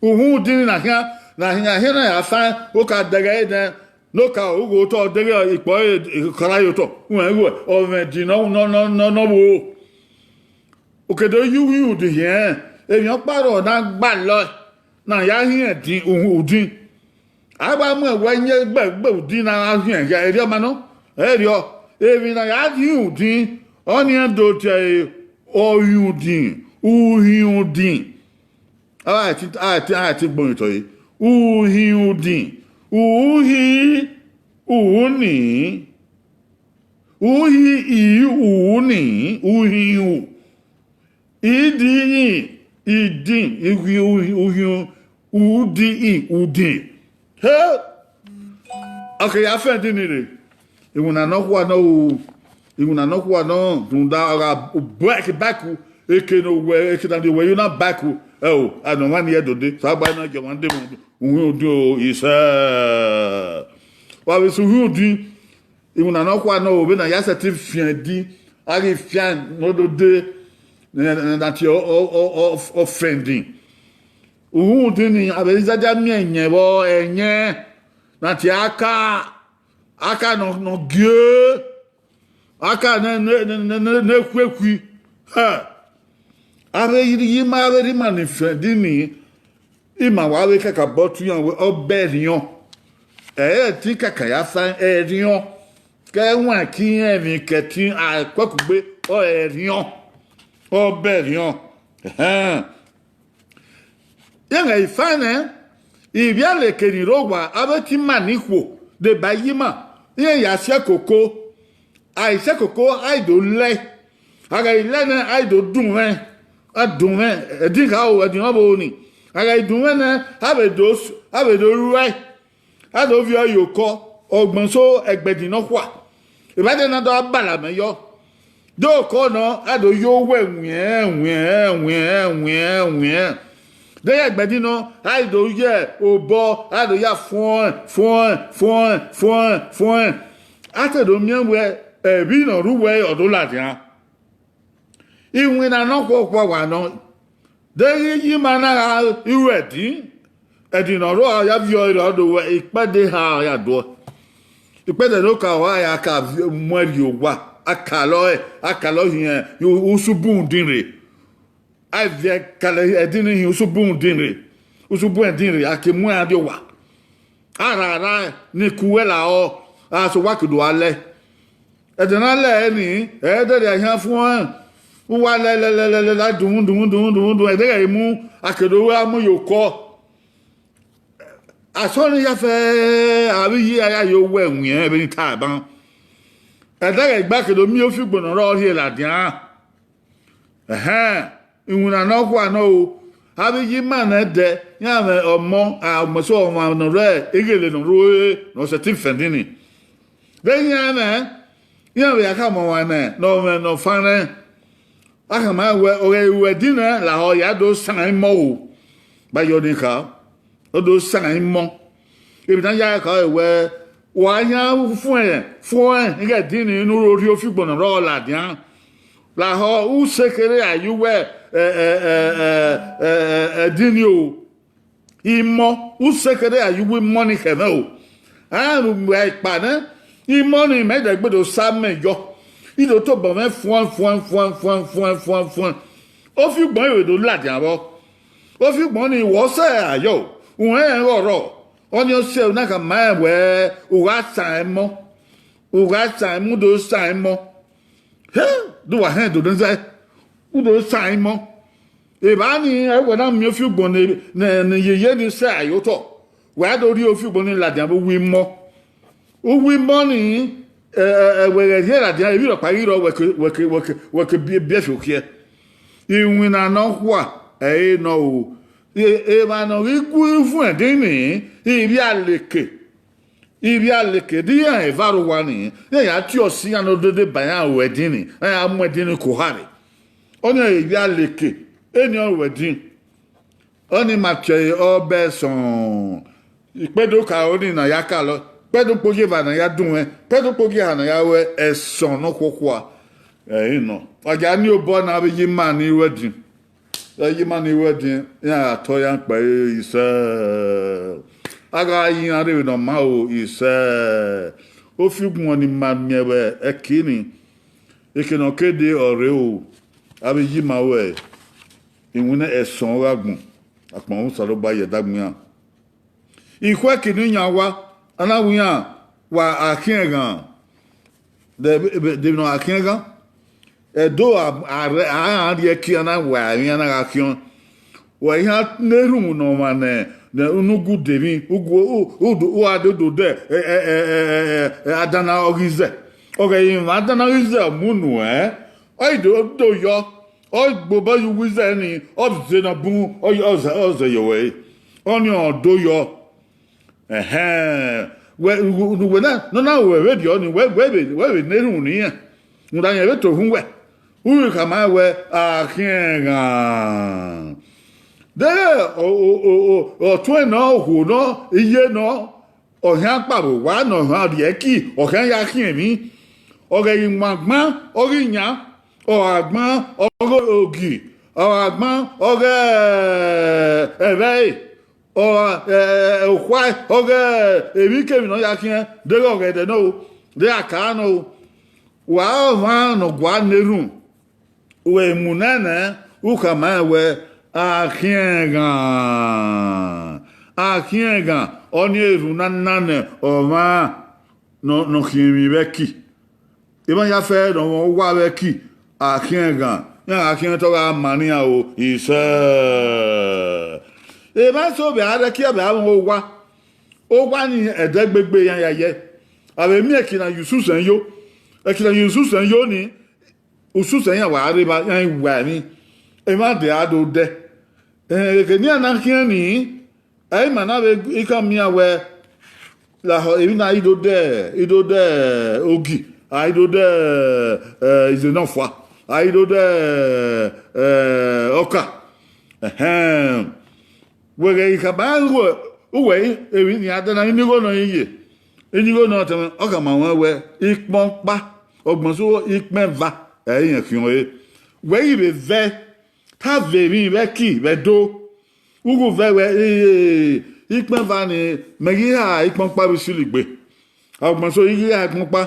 Uhunmwu din ni na khian, na khian, khian na ya faẹn, o ka dẹghe ẹre nẹ, ne o ka ru ghe otọ, deghẹ ikpọ ẹre kara ye otọ, uẹn igho, ọ mwẹ ẹdin nọ, nọ, nọ, nọ, nọ vbo. Okede ye uhunmwu din hiẹn, emwi ọkpa rrọọ na gbalọ, na ya hiẹn ẹdin, uhunmwu din. A gba mu ẹwẹ yẹn gbe, gbe udin na gha hiẹn, erriọ ma nọ, erriọ, emwi ne a ya hiẹn udin, ọnii do tie ẹre, ọhiẹn udin, uhiẹn udin. A ti, a ti, a ti gbẹn otọ re. Uhiẹn udin, uhi, uni, uhi, i, uni, uhiẹn u. Idin, idin, uhi, uhi, uhiẹn, udin, udin. He! A ke ya fẹn ẹdin ni rre. Iwinna nọkhua nọ o, iwinna nọkhua nọ rhunmwuda ọ gha bu ẹki baku, eke ne owẹ, eke na rhie owẹ ye na baku, ẹ o, a nọ ọmwa ni ẹdode, Osanobua na gie ọmwa dee mu uhiẹn udin o, isẹ. Wa vbe sẹ uhiẹn udin, iwinna nọkhua nọ o, vbene a ya sẹtin fian ẹdin, a ghi fian ne odode, ne, ne, ne a tie ọ, ọ, ọ, ọ, ọfẹndin. Uhunmwu din ni, a vbe izadia miẹn ẹyẹn vbọ, ẹyẹn, ne a tie aka, aka nọ, nọ gie, aka ne, ne, ne, ne, ne, ne khuekhue. Hẹ! A vbe rhie ima, a vbe rhie ima ne ifẹndin ni, ima wa vbe kakabọ tu iran wẹ, ọbẹrriọn. Ẹ i re ẹtin kaka ya fa ẹrriọn. Ke ẹwaẹn ke irẹn emwi ke ẹtin, a kuẹkugbe, ọ ẹrriọn. Ọbẹrriọn. Ẹhẹn. Iran i fa nẹ, ivbi aleke ni rre owa, avbe te ima ni khuo, deba iye ima, iran ya siẹ koko, a i siẹ koko, a i do lẹ, a gha i lẹ nẹ, a i do dunmwẹ, a dunmwẹ, ẹdin kha o, ẹdin ọvbo ni, a gha i dunmwẹ nẹ, a vbe do s-, a vbe do ruẹ, a do viọ ye okọ, ọgbẹn so ẹgbẹdin nọkhua, evba de na do a bala mẹ yọ. De okọ nọ, a do ye owẹ wiẹn, wiẹn, wiẹn, wiẹn, wiẹn. Deghẹ ẹgbẹdin nọ, a i do ye obọ, a do ya fuẹn, fuẹn, fuẹn, fuẹn, fuẹn. A te do miẹn wẹ, ẹvbi ne ọ rre uwẹ ọ do ladian. Iwinna nọkhua okpua wa nọ, deghẹ iye ima na gha ru ẹdin, ẹdin ne ọ rrọọ ya viọ ẹre, ọ do wẹ ikpẹdẹ eha ọ ya duọ. Ikpẹdẹ ne ọ ka wa ya ka vi-, mu ẹre rrie owa, a ka lọ ẹ, a ka lọ hiẹn u-, usubun din rre. A viẹ kalẹ ẹdin ni hin usubun din rre. Usubun ẹdin rre, a ke mu ẹre rrie owa. A rha rra ni ku wẹ la ọ, a sẹ owa ke do a lẹ. Ẹdẹ na lẹ ẹre ni, ẹ i dẹrriẹ ahian fuẹn, uwa lẹ, lẹ, lẹ, lẹ, lẹ, la dunmwu, dunmwu, dunmwu, dunmwu, dunmwu, ẹdẹghẹ i mu, a ke do ru a mu ye okọ. Asọn ni ya fẹ, avbe iye a ya ye owẹ wiẹn vbene I ta ban. Ẹdẹghẹ igba ke do miẹn ofiugbo ne ọ rrọọ rhie ladian. Ẹhẹn, iwinna nọkhua nọ o. Avbe iye ima nẹ dẹ, iran mwẹ ọmọ, a, ọmọ eso ọmwa ne ọ rre eghele ne ọ rre ore, ne ọ sẹtin fẹndin ni. Vbe iran mwẹ, iran vbe ya khama ọmwa ẹmwẹ ne ọ mwẹ ne ọ fanrẹn. A khama wẹ ọghe ru ẹdin nẹ lahọ ya do san imọ o. Ba yọ ni kha, ọ do san imọ. Emwi ne a ya kha wẹ, wa yan fuẹn fuẹn ighẹ ẹdin ni ne u ro rhie ofiugbọn ne ọ rrọọ ladian. Lahọ u sekere a ye uwẹ, ẹ, ẹ, ẹ, ẹ, ẹ, ẹ, ẹdin ni o. Imọ, u sekere a ye uwu imọ ni khẹ mwẹ o. A mu ẹkpa nẹ, imọ ni mẹ dẹ gbe do sa mẹ yọ. I do tobọ mwẹ fuẹn fuẹn fuẹn fuẹn fuẹn fuẹn fuẹn. Ofiugbọn vbe do ladian vbọ. Ofiugbọn ni wọ sẹ ayọ, uwẹ rẹn ghe ọrọ. Ọnii ọ sẹ na khama rẹn wẹ, u gha san imọ, u gha san imọ, u do san imọ. He, do wa hẹn do ne zẹ, u do san imọ. Evba ni, ẹwẹ na miẹn ofiugbọn ne, ne, ne yeye ni sẹ ayotọ, wẹ a do rhie ofiugbọn ni ladian vbe uwu imọ. Uwu imọ ni, ẹ, ẹ, ẹ, wẹ ghẹ rhie ladian, emwi rhọkpa ghi rrọọ, wẹ ke, wẹ ke, wẹ ke, wẹ ke biẹ, biẹ fi okhiẹ. Iwinna nọkhua, ẹ i re nọ o. E, emwa ne ọ ghi gu ivun ẹdin ni, ivbi aleke. Ivbi aleke, de iran eva rre owa ni, iran ya tie ọse iran ne odede ba iran ru ẹdin ni, iran ya mu ẹdin ni ko oha rre. Ọnii ivbi aleke, eni ọ ru ẹdin. Ọnii ma tie ọbẹ ẹsọn. Ikpẹdẹ okaro ni na ya kalọ, ikpẹdẹ okpogieva na ya dunmwẹ, ikpẹdẹ okpogieha na ya ru ẹsọn nọkhuọkhua. Ẹ i re nọ. Wa gia ni obọ na vbe ye ima ni ru ẹdin. Ẹ ye ima ni ru ẹdin, iran gha tọ iran kpẹre isẹ. A gha ye iran rre vbe ne ọ ma ro isẹ. Ofiugbọn ni ma miẹn vbe ẹki ni, eke ne ọ ke dee ọ rre o, avbe ye ima ruẹ, iwinna ẹsọn ọ gha gbọn, akpọnmwẹ Osanobua ye ẹdẹ agbọn iran. Ikhuẹki ne iran wa, a na wẹ iran wa a khiẹn ẹghan. De, de, de emwi ne ọ gha khiẹn ẹghan? Ẹdẹ a, a rre, a rhan rrie ẹki, a na wa emwi, a na gha khiọn. Wa iran ne erhunmwu ne ọmwa ne, ne unu gu de emwi, u gu, u, u do, u gha do do dẹ, ẹ, ẹ, ẹ, ẹ, ẹ, ẹ, adana ọ ghi zẹ. Ọ ghẹ emwa adana ghi zẹ ọ mu nuẹn, ọ i do, do yọ, ọ i gbe obọ ye uwu izẹ ni, ọ ze ne ọ bun, ọ, ọ zẹ, ọ zẹ ye owẹ re. Ọnii ọ do yọ. Ẹhẹn, wẹ, wẹ na, ne ọ na ru ẹvbo rriọ ni, wẹ, wẹ vbe, wẹ vbe ne erhunmwu ne irẹn, rhunmwuda rẹn vbe to uhunmwu wẹ, u ghi khama wẹ, a khiẹn ẹghan. Deghẹ ọ, ọ, ọ, ọ, ọtuẹn nọ, okhuo nọ, iye nọ, ọ khian kpao vbe owa ne ọ khian rrie ẹki, ọ khian ya khiẹn emwi, ọ ghẹ ghi mu agban, ọ ghi yan, ọ gha gban, ọ ghe ogie, ọ gha gban, ọ ghe ẹvbo ẹre, ọ, ẹ, ẹ, okhua, ọ ghe emwikemwi ne ọ ya khiẹn, deghẹ ọ ghẹ dẹ nọ o, deghẹ a ka nọ o. Wa ọmwa ne ọ gua na erhunmwu, u ghe mu nẹ nẹ, u khama rẹn wẹ, a khiẹn ẹghan, a khiẹn ẹghan, ọnii erhunmwu na na ne ọmwa ne ọ, ne ọ khiẹn emwi vbe ẹki. Emwa ya fẹ ne ọ mwẹ owa vbe ẹki, a khiẹn ẹghan, iran gha khiẹn te ọ gha ma ne iran o, isẹ. Emwa eso vbe a rre ẹki, a vbe a mwẹ owa. Owa ni ẹdẹ gbegbe iran ya ye. A vbe miẹn ẹki na ye ususẹn yo. Ẹki na ye ususẹn yo ni, ususẹn iran wa rre evba, iran i wa emwi. Emwa dẹ a do dẹ. Eke ne iran na khiẹn ni, ẹ i ma na vbe ikan miẹn wẹ, lahọ emwi na i do dẹ, i do dẹ ogi, a i do dẹ, ẹ, izenọfua, a i do dẹ, ẹ, ọka. Ẹhẹn. Wẹ ghẹ ghi khama uwẹ, uwẹ emwi ni a da na, inigho nọ ye, inigho nọ tẹmwẹ, ọ khama ruẹn wẹ, ikpẹn ọkpa, ọgbọn so ikpẹn eva, ẹ i rẹn khian ọre. Wẹ ghi vbe vẹ, ta vbe emwi vbe ẹki vbe Ẹdo, u ghi vẹ wẹ, ee, ikpẹn eva ni, mẹ ghi ha ikpẹn ọkpa vbe isili gbe. Ọgbọn so, I ghi ha ikpẹn ọkpa.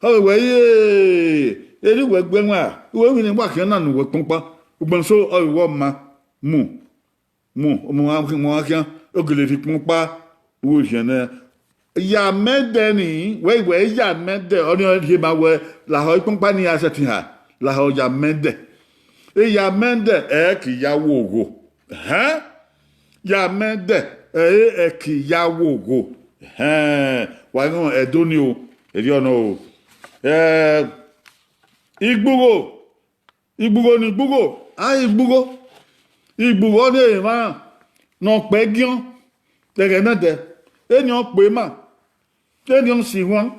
Ọ vbe wẹ, ee, erriọ uwẹ gbe ẹwaẹn, uwẹ winna wa khian na ne uwẹ ikpẹn ọkpa. Ọgbọn so, ọ vbe wẹ ọ ma mu. Mu, mu gha, mu gha khian, ọ gele rhie ikpẹn ọkpa, u ghi khian nẹ. Ya mẹ dẹ ni, wẹ, wẹ ya mẹ dẹ, ọnii ọ rhie ma wẹ, lahọ ikpẹn ọkpa ni ya sẹtin ha, lahọ ya mẹ dẹ. E ya mẹ dẹ, ẹ ki ya wo ogho. Hẹn? Ya mẹ dẹ, ẹ, ẹ ki ya wo ogho. Hẹn, wa ghi họn Ẹdo ni o, erriọ nọ o. Ẹ, igbugho, igbugho ni igbugho, a igbugho. Igbugho ni emwa ne ọ kpẹ giọn, ẹghẹ nẹdẹ, eni ọ kpe ma, eni ọ si huan,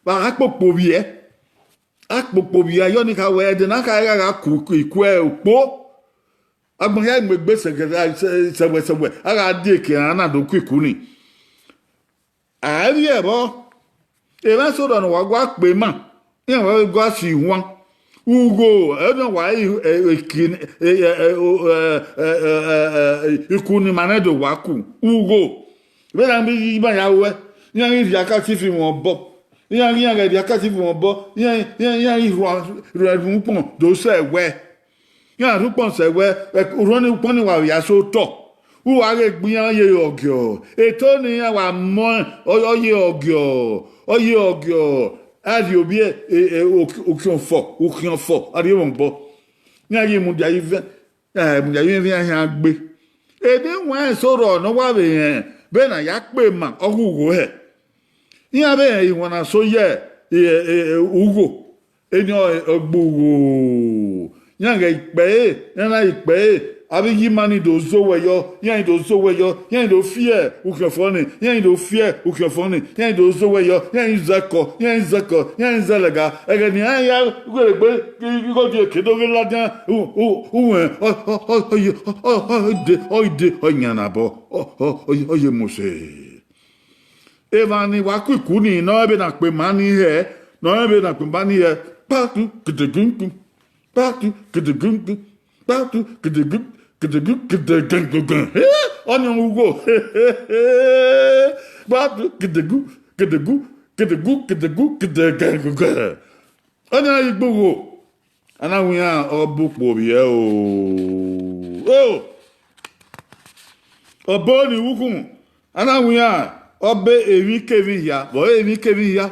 vbe a gha kpokpo vbiẹ. Akpokpo vbe a yọ ni kha wẹ ẹdẹ na kha gha gha ku ikue okpo. Agbọn hia mu egbe sẹgẹrẹ, sẹ-, sẹwẹ sẹwẹ, a gha die eke ẹran na do ku iku ni. A i vbiẹ vbọ, emwa eso rọ ne wa gua kpe ima, iran wa gua si ihuan. Ugho, ẹdẹ wa i, e, e, ki-, e, e, e, o, e, e, e, e, e, iku ne ima nẹ do wa ku. Ugho, vbene a ghi ima ya ruẹ, iran ghi rhie akasi fi mwẹ obọ, iran ghi, iran ghẹ rhie akasi fi mwẹ obọ, iran, iran, iran ghi rhua, rhua ukpọn do sẹ wẹ. Iran rhie ukpọn sẹ wẹ, ẹ, urhọn ni ukpọn ni wa vbe ya sẹ otọ. Uwa ghe gbe iran ye ọgiọ. Eto ne iran wa mọ, ọ, ọ ye ọgiọ, ọ ye ọgiọ. A rhie ovbi e, e, e, ukhiọnfọ, ukhiọnfọ, a rhie mwẹ obọ. Iran ghi mudia ivẹ, ẹ, mudia ivẹ iran khian gbe. Ede wan eso rrọọ ne ọ wa vbe rẹn, vbene a ya kpe ima, ọ ghe ugho hẹ. Iran vbe rẹn iwinna so ye, e, e, e, ugho. Eni ọ, ọ gbe ugho. Iran ghẹ ikpẹre, iran na ikpẹre, avbe iye ima ni do zowẹ yọ, iran do zowẹ yọ, iran do fiẹ ukhiọnfọ ni, iran do fiẹ ukhiọnfọ ni, iran do zowẹ yọ, iran zẹkọ, iran zẹkọ, iran zẹlẹga. Ẹghẹ ne iran ya ghelegbe, igho die ke do ghe ladian, u, u, uwẹ, ọ, ọ, ọ, ọ, ọ, ọ, ọ, ide, ọ ide, ọ yan nabọ, ọ, ọ, ọ, ọ ye mose. Emwa ni wa ku iku ni, ne ọ rẹn vbene a kpe ima ni hẹ, ne ọ rẹn vbene a kpe ima ni hẹ, kpatu, gidigingi, kpatu, gidigingi, kpatu, gidigingi, gidigingi, gidigingi. Eh, ọni ọ ugho. Kpatu, gidigu, gidigu, gidigu, gidigu, gidigingi. Ọni a ghi gbe ugho. A na wẹ iran ọ bu ukpo vbiẹ o. O! Ọbo ni vbe ukhunmwu, a na wẹ iran ọ be emwikemwi hia, vbe ọre emwikemwi hia?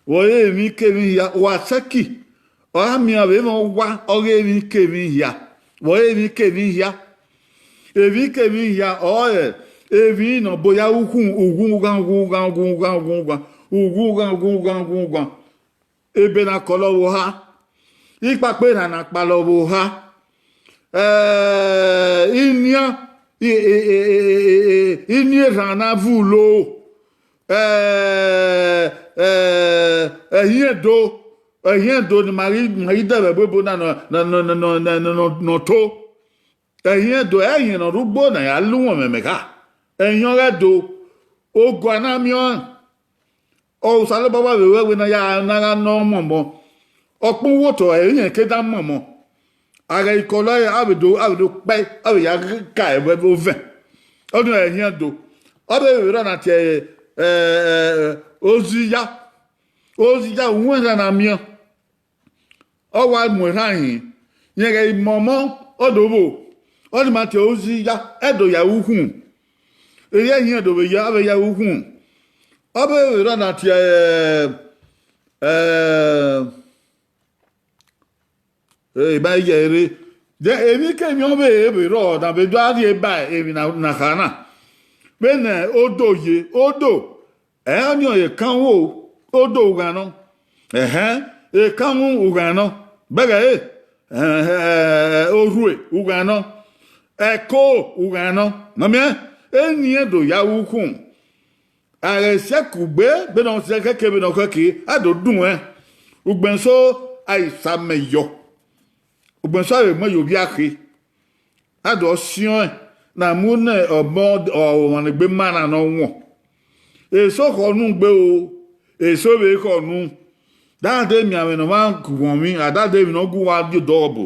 Vbe ọre emwikemwi hia? Wa sẹki, ọ ra miẹn vbe mwẹ owa, ọ ghe emwikemwi hia. Vbe ọre emwikemwi hia? Emwikemwi hia ọrọre emwi ne ọ bo ya ukhunmwu, ughughan, ughughan, ughughan, ughughan, ughughan, ughughan, ughughan. Ebe na kọlọ vbe oha, ikpakpa erhan na kpalọ vbe oha, eh, inian, i, i, i, i, i, i, inian erhan na vulo, eh, eh, ẹhiẹn do, ẹhiẹn do ne ima ghi, ima ghi dẹvbe ẹboebo na nọ, nọ, nọ, nọ to. Ẹhiẹn do, ẹhiẹn ne ọ rre ugbo na ya la uwọnmwẹ mẹ kha. Ẹhiẹn ọghe do, ogo a na miẹn ọnrẹn. Osanobua vbe ru ẹwe na ya na gha nọ mọmọ. Ọkpẹn uwu otọ ẹre irẹn ke da mọmọ. A ghẹ ikọlọ ẹre, a vbe do, a vbe do kpẹ, a vbe ya ka ẹvbo ovẹn. Ọnii ọre ẹhiẹn do. Ọ vbe vbe rọ na tie, eh, oziya. Oziya, uhunmwu erhan na miẹn. Ọ wa mu erhan hin, rẹn ghẹ i mọmọ, ọ do vbo, ọ ni ma tie oziya, ẹ do ya ru ukhunmwu. Erriọ ẹhiẹn do vbe ya, a vbe ya ru ukhunmwu. Ọ vbe vbe rọ na tie, eh, eh, eh, ima ye rre. Then emwikemwi ọ vbe vbe rrọọ na vbe do a rhie ba emwi na, na kha na. Vbene odo ye, odo, ẹ, ọnii ọre ekanwu, odo ughan nọ. Ẹhẹn, ekanwu ughan nọ. Bẹghe ẹre, eh, eh, orhue ughan nọ. Ẹko ughan nọ. Ma miẹn, eni ẹn do ya ru ukhunmwu. A ghẹ siẹ kugbe, vbene ọ siẹ kẹke, vbene ọ kẹke, a do dunmwẹ. Ugbẹn eso, a i sa amẹ yọ. Ugbẹn eso a vbe mu ẹn ye ovbi akhe. A do siẹn ọnrẹn, na mu ne ọmọ ọmwa ne egbe ma na ne ọ wọn. Eso khọ unu gbe o, eso vbe khọ unu. Da de miẹn amwẹ ne ọmwa gu wọn emwi, a da de emwi ne ọ gu uwa die odọ ọbo.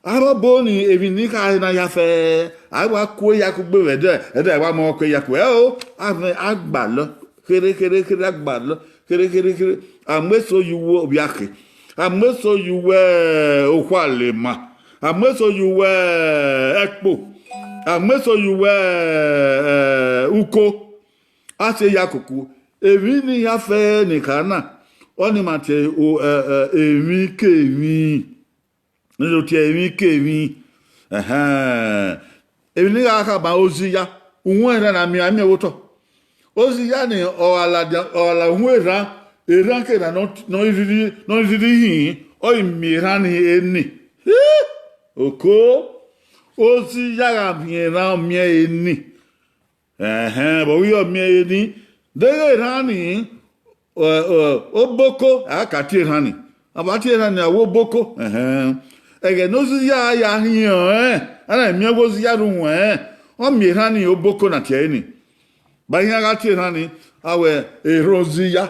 Avbe ọbo ni, emwi ni kha na ya fẹ, a wa ku eya kugbe vbe ẹdẹ, ẹdẹ a wa mu ọkọ eya ku. Ẹ o, avbe a gbalọ, khere, khere, khere, a gbalọ, khere, khere, khere. A mu eso ye uwu ovbi akhe, a mu eso ye uwu, eh, okhualema, a mu eso ye uwu, eh, ẹkpo, a mu eso ye uwu, eh, uko. A si eya koko, emwi ni ya fẹ ne kha na, ọ ni ma tie o, eh, eh, emwi kemwi. Ne do tie emwi kemwi. Ẹhẹn. Emwi ne I gha khama oziya, uhunmwu erhan na miẹn, a miẹn vbe otọ. Oziya ni, ọ gha ladian, ọ gha la uhunmwu erhan, erhan ke na nọ, nọ i rhirhi, nọ i rhirhi hin, ọ i miẹn erhan ni eni. Hi! Oko, oziya gha miẹn erhan, ọ miẹn eni. Ẹhẹn, vbe ọ ghi ọ miẹn eni, deghẹ erhan ni, ọ, ọ, oboko, a ka tie erhan ni. A vbe tie erhan ni, a wẹ oboko. Ẹhẹn. Ẹghẹ ne oziya ya hin ọnrẹn, a na miẹn wẹ oziya rre uwẹn, ọ miẹn erhan ni oboko na tie ẹre ni. Ba iran gha tie erhan ni, a wẹ erhan oziya.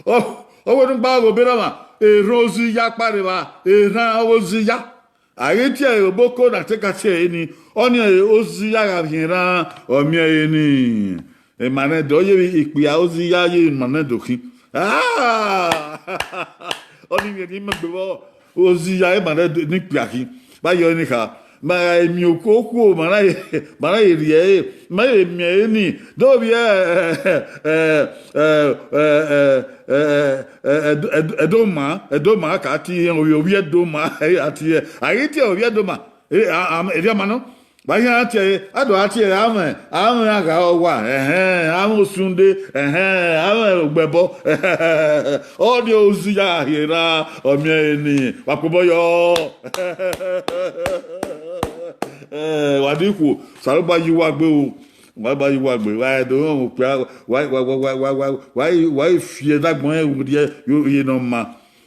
Ọ, ọ wẹ ne u gba ghe obọ erha ọmwa, erhan oziya kpa rre evba, erhan ọghe oziya. A ghi tie ẹre oboko na te ka tie ẹre ni, ọnii oziya gha rhiẹnrhan, ọ miẹn ẹre ni. Emwa ne ẹdẹ ọ yevbe ikpia oziya ye emwa ne ẹdẹ khin. Ah! Ọnii vbe rhie imẹ egbe vbọ, oziya emwa ne ẹdẹ ne ikpia khin. Vbe a yọ ẹre ni kha, ma gha miẹn okhuo okhuo, ma na, ma na rhie ẹre, ma na miẹn ẹre ni, do vbiẹ, ẹ, ẹ, ẹ, ẹ, ẹ, ẹ, ẹ, ẹ, ẹ, Ẹdo-, Ẹdo-, Ẹdoma, Ẹdoma ka tie iran, ovbi, ovbi Ẹdoma, ẹ, a tie, a ghi tie ovbi Ẹdoma, ẹ, a, a, erriọ ma nọ. Vbe a khian tie, a do a tie, amwẹ, amwẹ agha ọwa, ẹhẹn, amwẹ osunde, ẹhẹn, amwẹ ogbẹbọ, ọnii oziya gha rhiẹnrhan, ọ miẹn ẹre ni, wa kpobọ yọ. Ẹ, wa di khuo, Osanobua ye uwa gbe o. Wa ba ye uwa gbe, wa do rẹn okpia, wa, wa, wa, wa, wa, wa, wa, wa fi ẹdagbọn rẹn rhie ye ne ọ ma.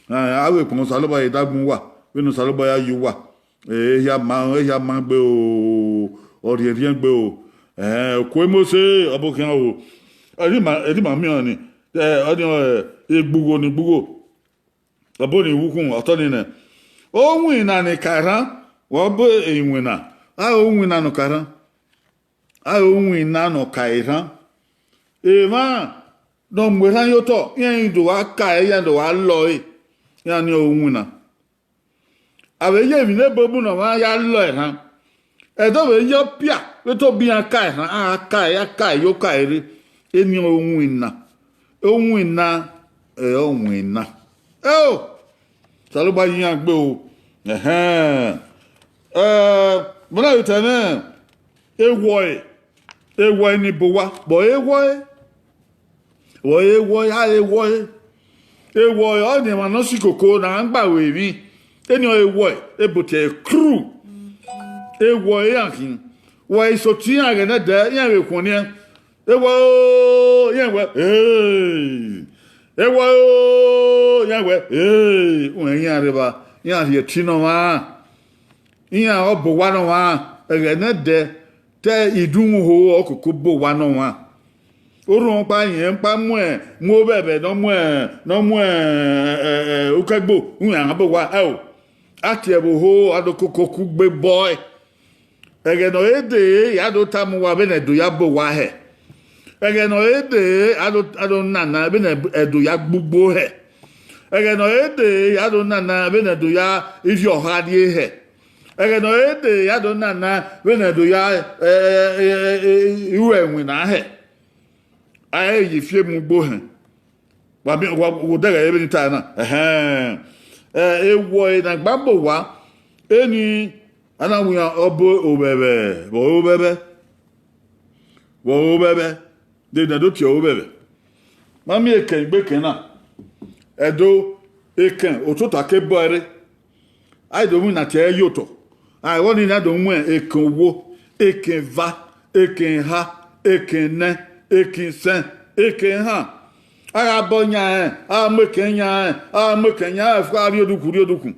Avbe ekpọnmwẹ Osanobua ye dagbọn uwa, vbene Osanobua ya ye uwa. Ehia ma, ehia ma gbe o, ọ rhiẹnrhiẹn gbe o. Ẹhẹn, okuo Mose, ọ bọ khian o. Erha ima, erha ima miẹn ọnii, ẹ, ọnii, ẹ, egbugho ne igbugho. Ọ bọ ni wu ukhunmwu, ọ tọ ni nẹ. Owinna ni ka erhan, wa bọ iwinna, a owinna ne ọ ka erhan. A owinna ne ọ ka erhan. Emwa ne ọ mu erhan ye otọ, iran do wa ka ẹre, iran do wa lọ ẹre, iran ni owinna. A vbe ye emwi ne ebomu ne ọmwa ya lọ erhan, ẹdẹ ọ vbe ye ọpia vbe tobọ iran ka erhan, a ka ẹre, a ka ẹre, yo ka ẹre rre, eni owinna. Owinna, ẹ, ọ winna. Ẹo, Osanobua ye iran gbe o. Ẹhẹn. Ẹ, vbene a vbe ta ẹmwẹ, ewọe, ewọe ni bọ owa, vbe ewọe, vbe ewọe, a ewọe. Ewọe ọnii emwa ne ọ si koko ne a gba ru emwi. Eni ọ ewọe, ebotiẹ kru. Ewọe iran khin. Wẹ i sotọ iran ẹghẹ ne ẹdẹ, iran vbe khuọnniẹn. Ewọe o, iran wẹ, ee. Ewọe o, iran wẹ, ee. Uwẹ iran rre evba, iran rhie ẹtin ne ọmwa. Iran ọ bọ owa ne ọmwa, ẹghẹ ne ẹdẹ, te idunmwu ho ọ koko bọ owa ne ọmwa. Orhunmwu ọkpa, irẹn ọkpa mu, mu ovbẹvbẹ ne ọ mu, ne ọ mu, ẹ, ẹ, ẹ, ukẹgbo, iran bọ owa, ẹo. A tie ẹvbo ho, a do koko kugbe bọe. Ẹghẹ ne ọ re dee, ya do tama uwa vbene ẹdẹ ya bọ owa hẹ. Ẹghẹ ne ọ re dee, a do, a do nana vbene ẹdẹ ya gbe ugbo hẹ. Ẹghẹ ne ọ re dee, ya do nana vbene ẹdẹ ya irhiọha rrie hẹ. Ẹghẹ ne ọ re dee, ya do nana vbene ẹdẹ ya, ẹ, ẹ, ẹ, ẹ, ru ẹwinna hẹ. A i re ye fiemu ugbo hẹ. Wa miẹn, wa, wo dẹghẹ vbene I ta na. Ẹhẹn. Ẹ, ewọe ne a gba bọ owa, eni a na winna ọbo ovbẹvbẹ, vbe ovbẹvbẹ, vbe ovbẹvbẹ, de ne do tie ovbẹvbẹ. Ma miẹn ekẹn igbe ekẹn na, Ẹdo, ekẹn otota ke bọ ẹre. A i do winna tie ẹre ye otọ. A i vbọ ni na do mu ekẹn owo, ekẹn eva, ekẹn eha, ekẹn ẹnẹ, ekẹn isẹn, ekẹn ehan. A gha bọ yan rẹn, a mu ekẹn yan rẹn, a mu ekẹn yan rẹn, fua rrie odukhu, rrie odukhu.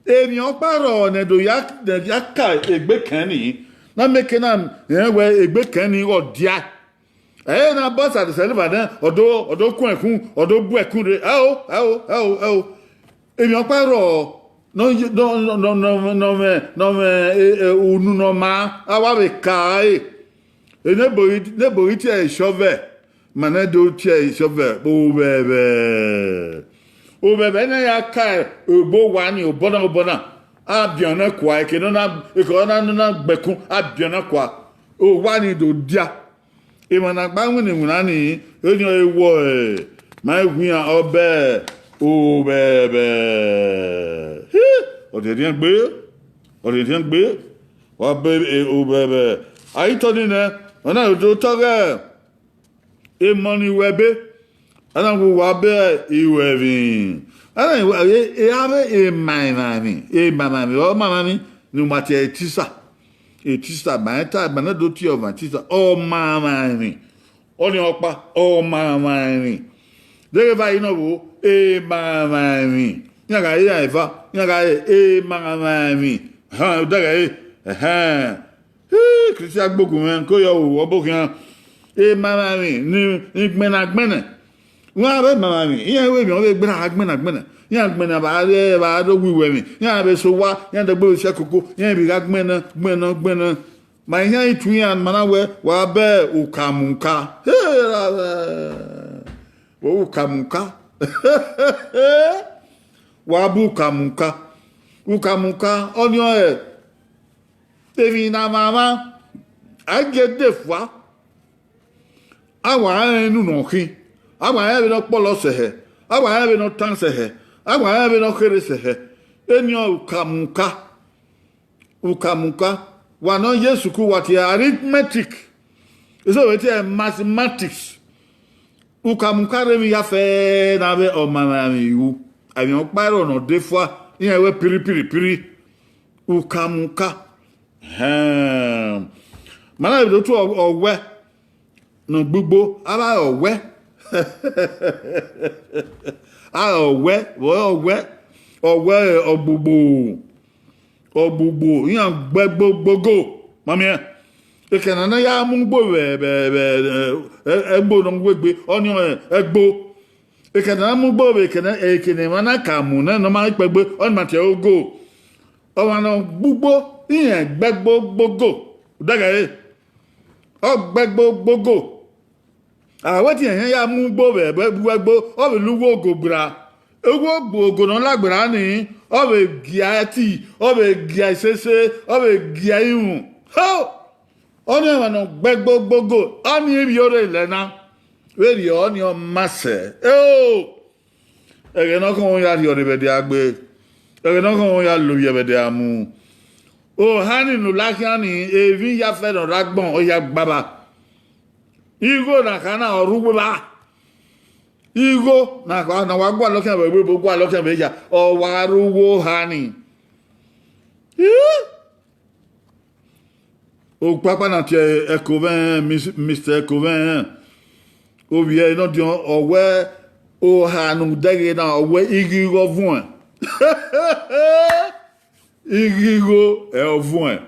Emwi ọkpa rrọọ ne do ya, ne ya ka egbe ekẹn ni, na miẹn ekẹn na rẹn wẹ egbe ekẹn ni ghe ọ dia. Ẹ i na bọ Sadiselva nẹ, ọ do, ọ do kun ẹkun, ọ do bu ẹkun rre. Ẹo, ẹo, ẹo, ẹo. Emwi ọkpa rrọọ ne ọ ye, ne ọ, ne ọ, ne ọ, ne ọ, ne ọ mwẹ, ne ọ mwẹ, e, e, unu ne ọ maa, a wa vbe ka ẹre. Enebo ghi, nebo ghi tie ẹre shove, ma nẹ do tie ẹre shove, ovbẹvbẹ. Ovbẹvbẹ ne ya ka egbe owa ni obọ na, obọ na, a biẹ ọna kua, eke ne ọ na, eke ọ na, ne ọ na gbẹkun, a biẹ ọna kua. Owa ni do dia. Emwa ne a gba winna iwinna ni, eni ọre wọ, ẹ, ma i gu iran ọbẹ ovbẹvbẹ. Hi, ọ rhiẹnrhiẹn gbe, ọ rhiẹnrhiẹn gbe, wa bọ, e, ovbẹvbẹ. A i tọ ni nẹ, ọ na do tọ ghe emọ ni ru ẹbe, a na gu uwa bọ iruẹmwi. A na, e, e, avbe ema emwa emwi, ema emwa emwi, ọ ma emwa emwi, ne u ma tie ẹre tisa. Etisa, ma ta, ma na do tie ọmwa tisa, ọ ma emwa emwi. Ọnii ọkpa, ọ ma emwa emwi. Deghẹ eva yi nọ vbo, emamwaemwi. Iran gha re iran eva, iran gha re emamwaemwi. Ẹhẹn, odẹghẹ ẹre, ẹhẹn. Hii, Kristi Agbogunmwẹ, ko yọ ru ọbo khian. Emamwaemwi ni, ni gbẹnnẹ agbẹnnẹ. Iran vbe emamwaemwi, iran vbe emwi ọvbehe gbẹnnẹ agbẹnnẹ agbẹnnẹ. Iran gbẹnnẹ vbe a rre, vbe a rre owiwẹ emwi. Iran vbe sẹ owa, iran dẹgbe vbe sẹ koko, iran vbe gha gbẹnnẹ, gbẹnnẹ, gbẹnnẹ. Ma iran itu iran ma na wẹ, wa bẹ ukamuka. Hee, ra vẹ, wẹ ukamuka. Wa bu ukamuka. Ukamuka, ọnii ọre emwi ne a mwamwa, a i gie de fua. A wa rẹn enu ne ọ khin, a wa rẹn vbene ọ kpọlọ sẹhẹ, a wa rẹn vbene ọ tan sẹhẹ, a wa rẹn vbene ọ kherhe sẹhẹ. Eni ọre ukamuka. Ukamuka, wa ne ọ ye sukuu, wa tie arithmetic, eso vbe tie mathematics. Ukamuka rre emwi ya fẹ ne avbe ọmamwaemwi ru. Emwi ọkpa ẹre ọ nọ de fua, iran wẹ piripiripiri. Ukamuka. Hẹn. Ma na vbe do tu ọ-, ọwẹ ne ọ gbugbo, avbe ọwẹ. A ọwẹ, vbe ọwẹ, ọwẹ ọgbugbo. Ọgbugbo, iran gbe ẹgbo gbogo, ma miẹn. Eke ne a na ya mu ugbo vbe, vbe, vbe, ẹ, ẹgbo ne ọ mu egbe, ọnii ọre ẹgbo. Eke ne a na mu ugbo vbe eke ne, eke ne emwa na ka mu nẹ ne ọ ma kpẹgbe, ọnii ma tie ẹre ogo. Ọmwa ne ọ gbugbo, iran gbe ẹgbo gbogo, odẹghẹ ẹre. Ọ gbe ẹgbo gbogo. A wẹ te iran ya mu ugbo vbe ẹgbo, ọ vbe la ugho ogo gbera. Ugho ogo ne ọ la gbera nii, ọ vbe gia ẹti, ọ vbe gia isese, ọ vbe gia irunmwu. Ho! Ọnii ọmwa ne ọ gbe ẹgbo gbogo, ọnii ivbi ore lẹ na. Vberriọ ọnii ọ ma sẹ. Eo! Ẹghẹ ne ọ khọn ya rhiọ ne vbe ẹdẹ a gbe. Ẹghẹ ne ọ khọn ya lovbiẹ vbe ẹdẹ a mu. Ohan ni ne u la khian ni, emwi ya fẹ ne ọ rre agbọn, ọ ya gba ba. Igho na kha na ọ rre uwu evba. Igho na kha na wa gualọ khian vbe ẹvbo ebo, gualọ khian vbe ya, ọ wa rre uwu ohan ni. Ih! Okpakpa na tie Ẹko Vẹnrẹn, Mis-, Mister Ẹko Vẹnrẹn. Ovbi ẹre nọ diọn, ọ wẹ oha ne u dẹghe na, ọ wẹ ighẹ igho ọ vuẹn. Ighẹ igho ẹ ọ vuẹn.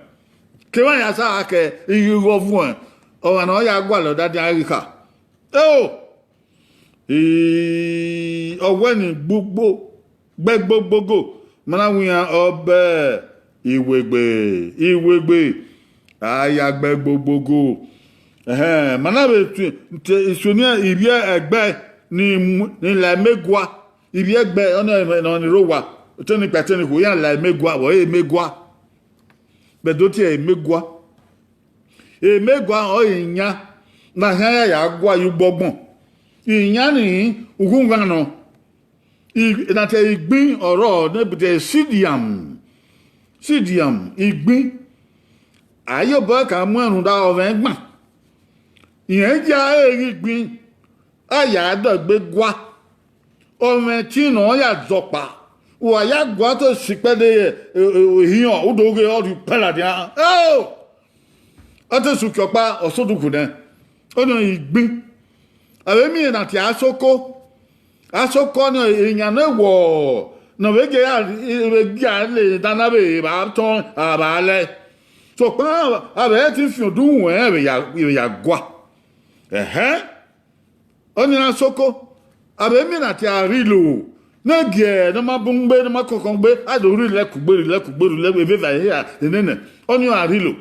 Kevbe a ya sa gha kẹ ighẹ igho ọ vuẹn, ọmwa ne ọ ya gualọ dadian ghi kha. Eo! Ii, ọ wẹ ni gbugbo, gbe ẹgbo gbogo, ma na wẹ iran ọbẹ iwegbe, iwegbe, a ya gbe ẹgbo gbogo. Ẹhẹn, ma na vbe tu, te, isuẹn ivbi ẹgbẹ ni mu, ni la emegua, ivbi ẹgbẹ, ọnii ọre emwi ne ọ ni rre owa, otẹn ni kpa etẹn ni khuo, iran la emegua, vbe ọre emegua, vbe do tie emegua. Emegua ọre iyan ne a khian ya ya gua ye ugbo ọgbọn. Iyan ni, ughughan nọ. I-, na te igbin ọrọre ne bute sidiam. Sidiam, igbin. A ye obọ ẹkan mu ẹn rhunmwuda ọ mwẹ ẹgban. Irẹn ya ẹre ghi gbin, a ya dọgbe gua. Ọ mwẹ ẹtin ne ọ ya zọkpa. Uwa ya gua te sikpẹdẹ, e, e, ehiọn, u do ghe ọ rhie ukpẹ ladian. Eo! Ọ te sẹ uki ọkpa, ọ sẹ odukhu nẹ. Ọnii ọre igbin. A vbe miẹn na tie asoko. Asoko ni iyan ne wọ, ne ọ vbe gie ya, vbe gie a le dana vbe evba tọn, a vba lẹ. Sokpan a vbe ẹtin fian udu wẹn vbe ya, vbe ya gua. Ẹhẹn. Ọnii ọre asoko. A vbe miẹn na tie arilo. Ne gie ne ọ ma bun gbe, ne ọ ma kọnkọn gbe, a do rhie ilẹ kugbe, rhie ilẹ kugbe, rhie ilẹ, eveva hia, enene. Ọnii ọre arilo.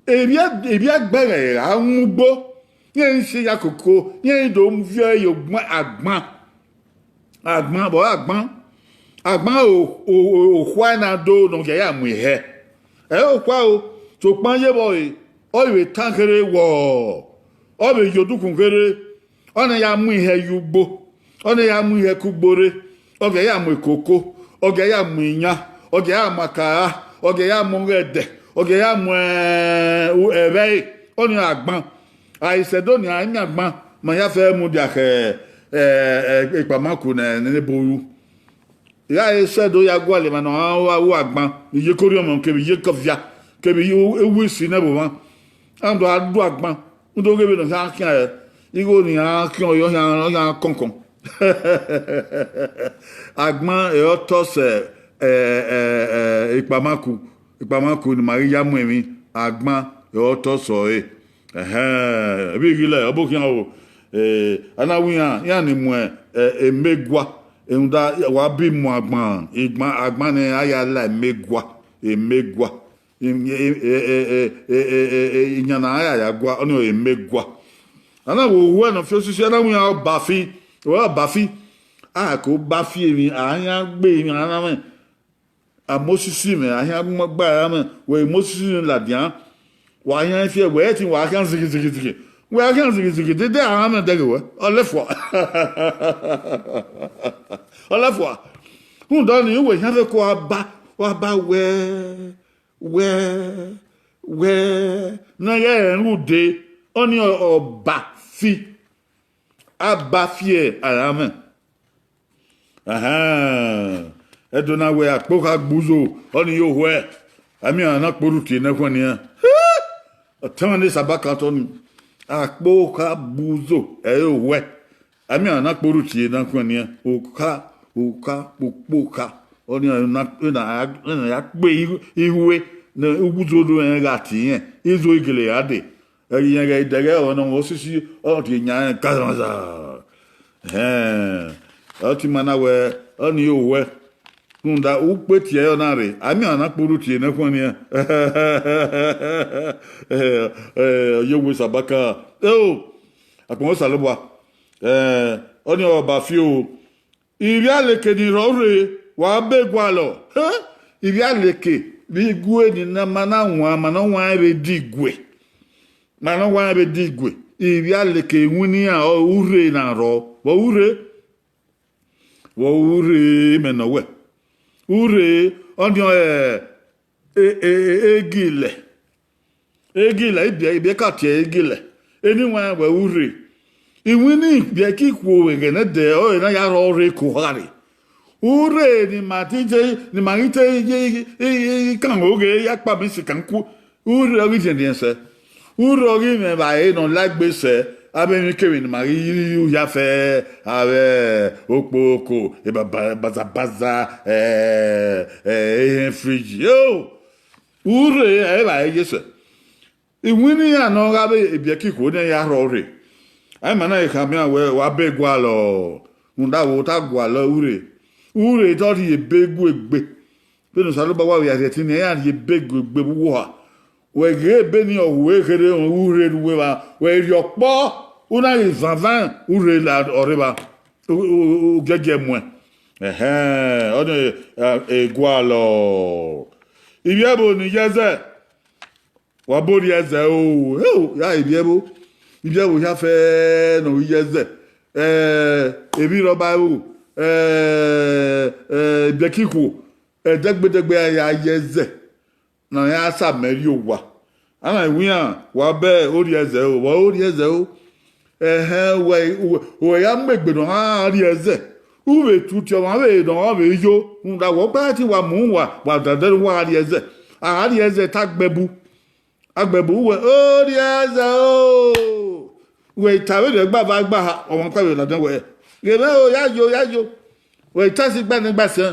Evbi, evbi ẹgbẹghẹ gha mu ugbo, iran i si ya koko, iran i do viọ ye ogbọn agban. Agban, vbe ọre agban? Agban o, o, o, okhua na do ne ọ gie a ya mu ihẹ. Ẹ i re okhua o, sokpan ye vbe ọre, ọ vbe tan kherhe wọọ, ọ vbe ye odukhun kherhe, ọ na ya mu ihẹ ye ugbo, ọ na ya mu ihẹ ke ugbo rre, ọ gie a ya mu ekoko, ọ gie a ya mu iyan, ọ gie a ya mu akara, ọ gie a ya mu ọghẹdẹ, ọ gie a ya mu, eh, ẹvbẹre, ọnii ọre agban. A i sẹ do nia, imiangban ma ya fẹ mudia khẹ, eh, eh, ekpamaku ne, ne ebo ru. I gha re sẹ do ya gualọ emwa ne ọ gha ru agban, iyeke orhiọnmwẹ kevbe iyeke ọvia, kevbe iye uwu isi nẹ vbe omwa. A do a du agban, rhunmwuda oghẹ vbene ọ khian khian rẹ, igho ne iran khian ọre, ọ khian, ọ khian kọnkọn. Agban ẹre ọ tọ sẹ, ẹ, ẹ, ẹ, ikpamaku, ikpamaku ne ima ghi ya mu emwi, agban ẹre ọ tọ sẹ ọre. Ẹhẹn, vbe ighilẹ, ọ bọ khian o, eh, a na wẹ iran, iran ni mu, eh, emegua, rhunmwuda wa bi mu agban, igban, agban ne a ya la emegua, emegua. I-, i-, i-, iyan ne a ya ya gua, ọnii ọre emegua. A na vbe ohuẹ ne ọ fi osisi, a na wẹ iran ọbafi, wẹ ọbafi, a ko bafi emwi, a yan gbe emwi, a na mwẹ, a mu osisi mwẹ, a yan gba ra mwẹ, wẹ i mu osisi mwẹ ladian, wa yan fi ẹe, wẹ ẹtin wa khian zighi zighi zighi, wẹ a khian zighi zighi, dede a ra mwẹ dẹghe wẹ, ọ lẹfua. Ọ lẹfua. Rhunmwuda ọnii, uwẹ khian fẹ ko wa ba, wa ba wẹ, wẹ, wẹ, ne a ghẹ rẹn rhunmwuda ọnii ọbafi, a ba fi ẹe a ra mwẹ. Ahan, Ẹdo na wẹ akpokha gbuzo, ọnii yo ohuẹ, a miẹn ọmwa ne ọ kporhu tie ne ẹkhuẹn nian. Ọ tama ne Sabaka tọ ni, akpokha gbuzo, ẹ i re ohuẹ. A miẹn ọmwa ne ọ kporhu tie ne ẹkhuẹn nian, okha, okha, kpokpokha, ọnii ọre na, na, na ya kpe ihue ne ugbuzo do rẹn gha tie irẹn, izo i gele gha dee. Ẹghẹ irẹn ghẹ dẹghẹ ọre ne ọ mwẹ osisi, ọ rhie yan rẹn gazaza. Ẹhẹn, ọ te ima na wẹ, ọnii i re ohuẹ. Rhunmwuda ukpe tie ẹre ọ na rre, a miẹn ọmwa ne ọ kporhu tie ne ẹkhuẹn nian. Ọ ye owe Sabaka. Eo, akpọnmwẹ Osanobua, eh, ọnii ọre ọbafi o. Ivbialeke ni rrọọ rre, wa be gualọ. Eh, ivbialeke vbe igue ni na ma na wan, ma nọ wan vbe digue. Ma nọ wan vbe digue. Ivbialeke iwinna iran ọre urre na rrọọ. Vbe urre? Vbe urre, imẹ nọ wẹ. Urre, ọnii ọre, e, e, e, egilẹ. Egilẹ, ibiẹ, ibiẹ ka tie egilẹ. Eni wan wẹ urre. Iwinna ibiẹ ki khuo vbe ẹghẹ nẹdẹ, ọre na ya rrọọ rre ke oha rre. Urre ne ima te je, ne ima ghi te ye, ye, ye, ye, ye kan oghe, ya kpa mẹ sikan ku. Urre ọ ghi diẹndiẹn sẹ. Urre ọ ghi mwẹ evbare ne ọ la egbe sẹ, avbe emwikemwi ne ima ghi ru hia fẹ, avbe okpoko, eba-, ba-, bazabaza, eh, eh, ehẹn fridge. Yo! Urre ẹ i vba ye sẹ. Iwinna iran ne ọ gha vbe ebiẹki ikhuo ne ya rrọọ rre. A i ma na khama iran wẹẹ, wa be gualọ, rhunmwuda vbe ota gualọ urre. Urre te ọ rhie ebe gu egbe. Vbene Osanobua wa vbe ya rhie ẹtin nii, iran rhie ebe gu egbe vbe uwu oha. Wẹ ghe ebe nii, ọ hu e kherhe rẹn urre rre uwu evba, wẹ rhie ọkpọ, u na ghi vanvan urre la ọre evba. U, u, u, u giẹgiẹ muẹn. Ẹhẹn, ọnii, eh, eh, gualọ. Ivbi ẹvbo ni ye ẹzẹ, wa bo rhie ẹzẹ o, eo, ya ivbi ẹvbo, ivbi ẹvbo hia fẹ ne ọ ghi ye ẹzẹ, eh, emwi rhọba ẹvbo, eh, eh, ibiẹki ikhuo, ẹdẹgbẹdẹgbẹ ya ye ẹzẹ, ne a ya sa mẹ rrie owa. A na wẹ iran, wa bẹ orhiẹzẹ o, vbe orhiẹzẹ o. Ẹhẹn, wẹ, wẹ, wẹ ya mu egbe ne ọ gha rhie ẹzẹ. U vbe tutu ọmwa vbe ne ọ vbe yo, rhunmwuda wẹ ọkpa ẹtin wa mu uwa, wa dandan ne uwa gha rhie ẹzẹ. A gha rhie ẹzẹ te agbẹbu. Agbẹbu wẹ, orhiẹzẹ o. Wẹ i ta vbene ẹgbava gba ha, ọmwa ọkpa vbe ladian wẹ, ghe mwẹ o, ya yo, ya yo. Wẹ i ta si gba ne gba sẹ,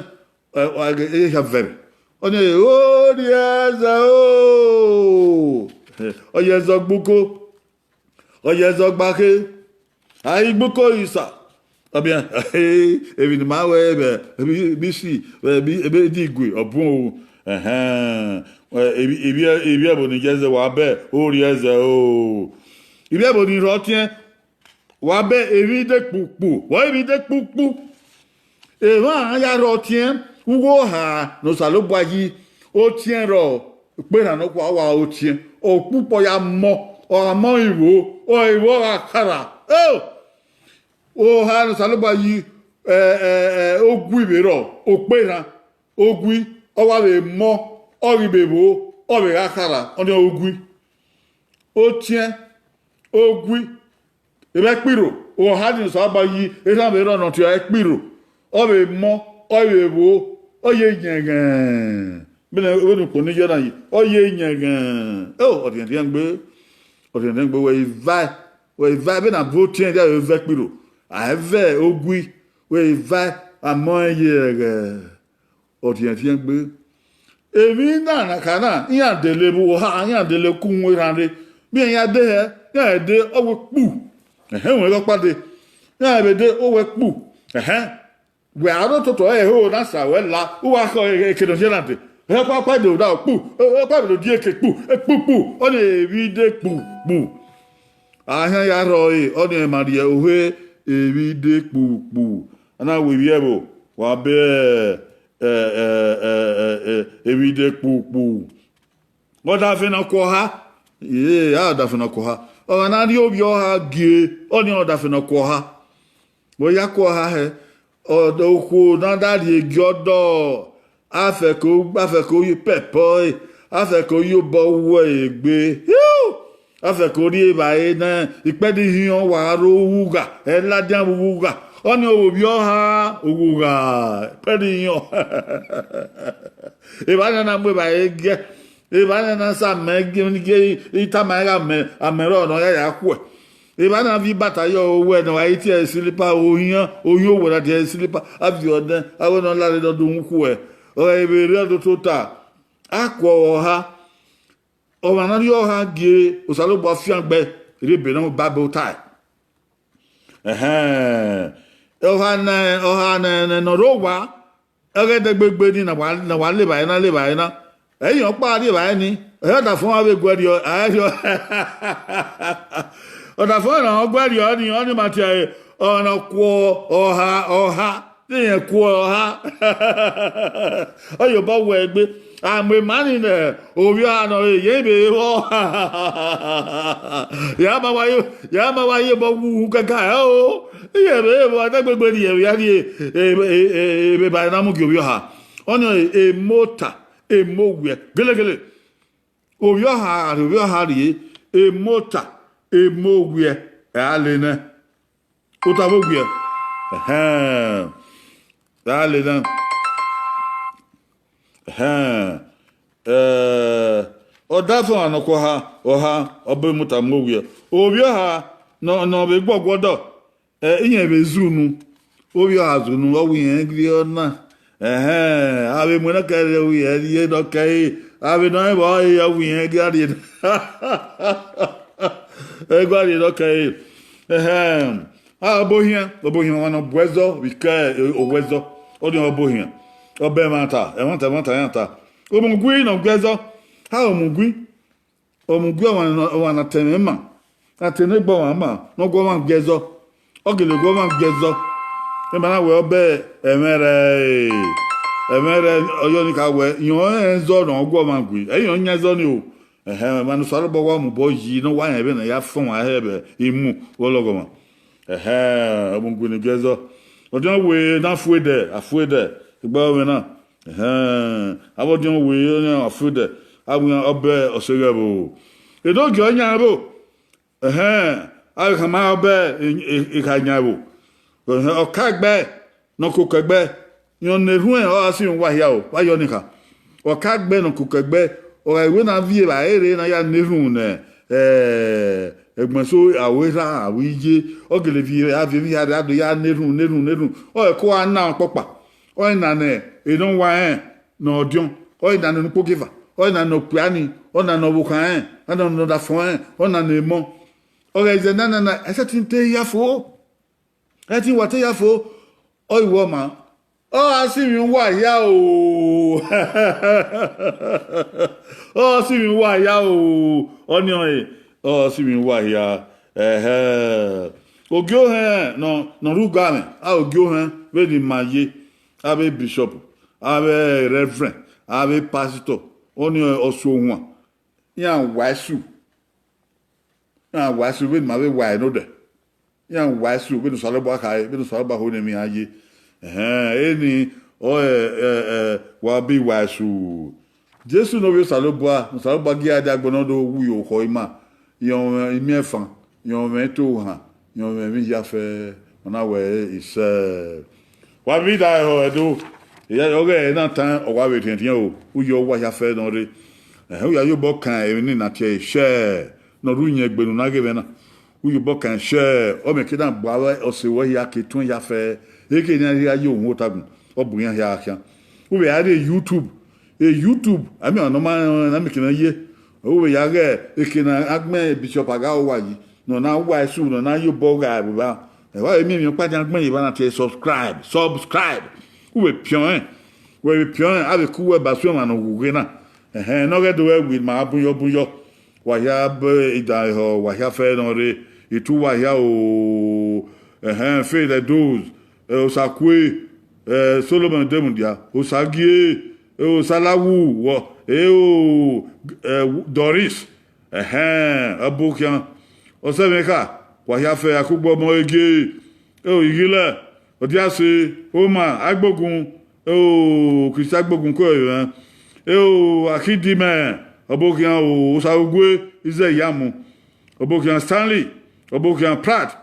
ẹ, ọ, ẹ, ẹ, ya vẹ. Ọnii, orhiẹzẹ o. Ọ ye ẹzẹ ọgbuko. Ọ ye ẹzẹ ọgbakhe, a i gbe uko isa. Ọ biẹ, emwi ne ima wẹ vbe, vbe, vbe isi, vbe, vbe, vbe digue, ọ bun o. Ẹhẹn, ivbi, ivbi, ivbi ẹvbo ni ye ẹzẹ, wa bẹ orhiẹzẹ o. Ivbi ẹvbo ni rhọtiẹn, wa bẹ emwi dekpukpu, vbe emwi dekpukpu. Emwa ya rhọtiẹn, uwu oha ne Osanobua yi, otiẹn rrọọ, ukperhan nọkhua wa otiẹn, okpukpọ ya mọ, ọ gha mọ ivbo, ọ ivbo gha kharha. Eo! Oha ne Osanobua yi, ẹ, ẹ, ẹ, ogui vbe rrọọ, okperhan, ogui, ọ wa vbe mọ, ọ ghi vbe vbo, ọ vbe gha kharha, ọnii ogui. Otiẹn, ogui, Evba ẹkpirro, oha ni Osanobua yi, erhan vbe rrọọ ne ọ tie ẹkpirro, ọ vbe mọ, ọ vbe vbo, ọ ye yẹnghẹn. Vbene, vbene ukpo ni ye na yi, ọ ye yẹnghẹn. Eo, ọ rhiẹnrhiẹn gbe, ọ rhiẹnrhiẹn gbe, wẹ i vae, wẹ i vae, vbene a bu otiẹn dia vbe evba ẹkpirro, A vẹ ogui, wẹ va amọ ye ẹghẹ ọtiẹntiẹn gbe. Emwi na na ka na, iran dele vbe oha, iran dele ku uwu erhan rre. Vbe iran ya de hẹ, iran de ọ wẹ kpu. Ẹhẹn, wẹ ghe ọkpa de. Iran vbe de ọ wẹ kpu. Ẹhẹn. Wẹ aro toto ẹre ho na sa wẹ la, u wa khọ eke nọ ye na de. Ẹhẹn, ọkpa, ọkpa de da kpu, ọkpa de die eke kpu, kpu kpu, ọnii emwi de kpu kpu. A hian ya rhọ ẹre, ọnii ma rhie ohe emwi de kpu kpu. A na wẹ ivbi ẹvbo, wa be, ẹ, ẹ, ẹ, ẹ, ẹ, emwi de kpu kpu. Ọdafẹn ne ọ kue ọha, ee, a ọdafẹn ne ọ kue ọha. Ọmwa ne a rhie ovbi ọha gie, ọnii ọdafẹn ne ọ kue ọha. Vbe ọ ya kue ọha hẹ, ọ, okhuo ne a da rhie gie ọdọ, a fẹko, a fẹko ye pẹpẹ ọre, a fẹko ye obọ wẹ egbe. Hiu! A fẹko rri evbare na, ikpẹdẹ ihiọn wa rre uwu ugha, ẹ ladian vbe uwu ugha. Ọnii ovbi ọha, uwu ugha, ikpẹdẹ ihiọn. Evbare na na mu evbare giẹ. Evbare na na sa mẹ gie, gie, I tama ẹre gha mẹ, amẹ rrọọ ne ọ ya ya khuẹ. Evbare na viọ ibata yọ owẹ ne ọ gha i tie ẹre silipa, ohian, ohian owẹ na tie ẹre silipa, a viọ nẹ, a wẹ ne ọ lare ne ọ do mu khuẹ. Ọ gha vbe rre, ọ do tota, a kue ọha. Ọmwa ne ọ rhie ọha gie, Osanobua fiangbe rre ebe ne Baibol tae. Ẹhẹn, ọha ne, ọha ne, ne, ne ọ rre owa, ẹghẹ dẹgbegbe ni ne a wa, ne a wa le evbare na, le evbare na. Ẹ i yan ọkpa rri evbare ni, ẹ i ọdafẹn ọmwa vbe guẹ rriọ, a i rriọ. Ọdafẹn ọmwa ne ọ guẹ rriọ ni, ọnii ma tie ẹre, ọmwa ne ọ kue ọha, ọha, te irẹn kue ọha. Ọ ye obọ wẹ egbe. A mu emwa ni nẹ, ovbi ọha nọ re, ye vbe vbọ. Ya ma wa ye, ya ma wa ye obọ wu kẹkan ẹ o. Iye vbe vbọ, ẹdẹgbegbe rhie, ya rhie, e, e, e, e, evbare na mu gie ovbi ọha. Ọnii emota, emo wiẹ, gelegele. Ovbi ọha, a rhie ovbi ọha rhie, emota, emo wiẹ, ẹ a le nẹ. Ota vbe owiẹ. Ẹhẹn. Ẹ a le nẹ. Ẹhẹn. Ẹ, ọdafẹn ọmwa ne ọ kue ọha, ọha, ọ bọ emota mu owiẹ. Ovbi ọha, nọ, nọ vbe gbọgbọdọ. Ẹ, irẹn vbe zunu, ovbi ọha zunu, ọ wẹ irẹn ghi rrie ọna. Ẹhẹn, avbe mu ẹnrẹn kẹrẹ, ọ wẹ irẹn rrie nọ kẹre, avbe nọ rẹn vbe ọre, ọ wẹ irẹn ghi rrie nọ. Ẹ gha rrie nọ kẹre. Ẹhẹn, a, ọbọ ohiẹn, ọbọ ohiẹn, ọmwa ne ọ bu ẹzọ vbe ikẹ owẹ ẹzọ, ọnii ọbọ ohiẹn, ọ bọ ẹmwata, ẹmwata, ẹmwata iran ta. Omugui ne ọ gu ẹzọ, a, omugui. Omugui ọmwa ne, ọmwa ne a tẹ ẹmwẹ ma, a tẹ ne egbe ọmwa ma, ne ọ gu ọmwa gie ẹzọ, ọ gele gu ọmwa gie ẹzọ. Emwa na wẹ ọ bẹ ẹmwẹ rẹ, ẹmwẹ rẹ, ọ yọ ni ka wẹ, irẹn ọnrẹn ẹzọ ne ọ gu ọmwa gui, ẹ i yan ọyan ẹzọ ni o. Ẹhẹn, emwa ne Osanobua wa mu obọ yi, ne ọ wa rẹn vbene a ya fọn ọmwa hẹ vbe imu vbe ọlọghọmwa. Ẹhẹn, omugui ne gie ẹzọ. Ọdiọn wẹ ne a fu ẹdẹ, a fu ẹdẹ, egbe ọvbehe na. Ẹhẹn, avbe ọdiọn wẹ ọnii a fu ẹdẹ, a wẹ iran ọ bẹ ọse ghẹ vbo. Edogie ọ yan ẹvbo. Ẹhẹn, avbe khama ọ bẹ e, e, ekha yan ẹvbo. Ẹhẹn, ọka ẹgbẹ ne ọ koko ẹgbẹ, irẹn ne erhuẹn ọ gha sẹ irẹn uwa hia o, wa yọ ni kha. Ọka ẹgbẹ ne ọ koko ẹgbẹ, ọ gha wẹ ne a viọ evbare rre ne a ya na erhunmwu ne, ẹ, ẹgbẹn eso, aro erha, aro iye, ọ gele viọ evbare, a viọ evbare hia rre, a do ya na erhunmwu, na erhunmwu, na erhunmwu, ọ ẹko a na ọkpọkpa. Ọ na ne enọwanrẹn rẹn ne ọdiọn, ọ na ne ene ukpogieva, ọ na ne okpia ni, ọ na ne ọvbokhan rẹn, ọ na ne ọdafẹn rẹn, ọ na ne emọ. Ọ ghe zẹ na na na, ẹ sẹtin te ya fo, ẹ sẹtin wa te ya fo, ọ i wẹ ọma, ọ gha sẹ ivbi uwa hia o, ọ gha sẹ ivbi uwa hia o, ọnii ọre, ọ gha sẹ ivbi uwa hia, ẹhẹ. Ogie ohẹn ne ọ, ne ọ rre ugamwẹ, a, ogie ohẹn vbene ima ye, avbe bishop, avbe reverend, avbe pastor, ọnii ọre ọsuohuan, iran wa ẹsu, iran wa ẹsu vbene ima vbe wa ẹre nodẹ, iran wa ẹsu vbene Osanobua khare, vbene Osanobua ho ne emwi iran ye. Ẹhẹn, eni ọre, ẹ, ẹ, wa bi wa ẹsu. Jesu ne ovbi Osanobua, ne Osanobua gie a dia agbọn ne ọ do wu ye okhọ ima, rẹn ọmwẹ imiẹnfan, rẹn ọmwẹ itohan, rẹn ọmwẹ emwi hia fẹ, ọ na wẹ isẹ. Wa vbe da ẹhọ ẹdo, ọghe ẹre na tan, ọ wa vbe rhiẹnrhiẹn o, u yọ uwa hia fẹ ne ọ rre. Ẹhẹn, u ya ye obọ kan emwi ni na tie ẹre, shẹ ne ọ rre uyẹn egbe ne u na ghe mwẹ na. Uyobọ kan share, ọ mẹ ke na gba vbe ọse wẹ hia ke tuẹn ya fẹ, eke ne a hia ye uhunmwu otagun, ọ bu iran hia khian. U vbe a rrie YouTube, e YouTube, a miẹn ọmwa ne ọ ma, na miẹn eke ne ọ ye, u vbe ya ghe eke ne a gbẹn Bishop Agha Uwa yi, ne ọ na wa ẹsu, ne ọ na ye obọ gha vbe evba. Ẹ wa vbe miẹn emwi ọkpa dia gbẹn ye evba na tie subscribe, subscribe. U vbe piọn rẹn, wẹ vbe piọn rẹn, a vbe ku uwẹ ba suẹn ọmwa ne ọ wu ghe na. Ẹhẹn, ne ọ ghẹ do wẹ wi ma bun yọ bun yọ. Wa hia be idan ehọ, wa hia fẹ nọ rre, itu wa hia o, ẹhẹn, Faith Edoz, eh, Osakue, eh, Solomon Demundia, Osagie, eh, Osalawu, wọ, eh, o, eh, Doris, ẹhẹn, ọ bu khian. Ọsẹmwẹkha, wa hia fẹ akugbe ọmọ Egie, eh, o, Ighilẹ, Ọdiase, Oma, Aigbogun, eh, o, Christian Aigbogun ko ẹmwẹ, eh, o, Akhidimẹ, ọ bu khian o, Osarugue, Izẹ Iyamu, ọ bu khian Stanley, ọ bu khian Pratt,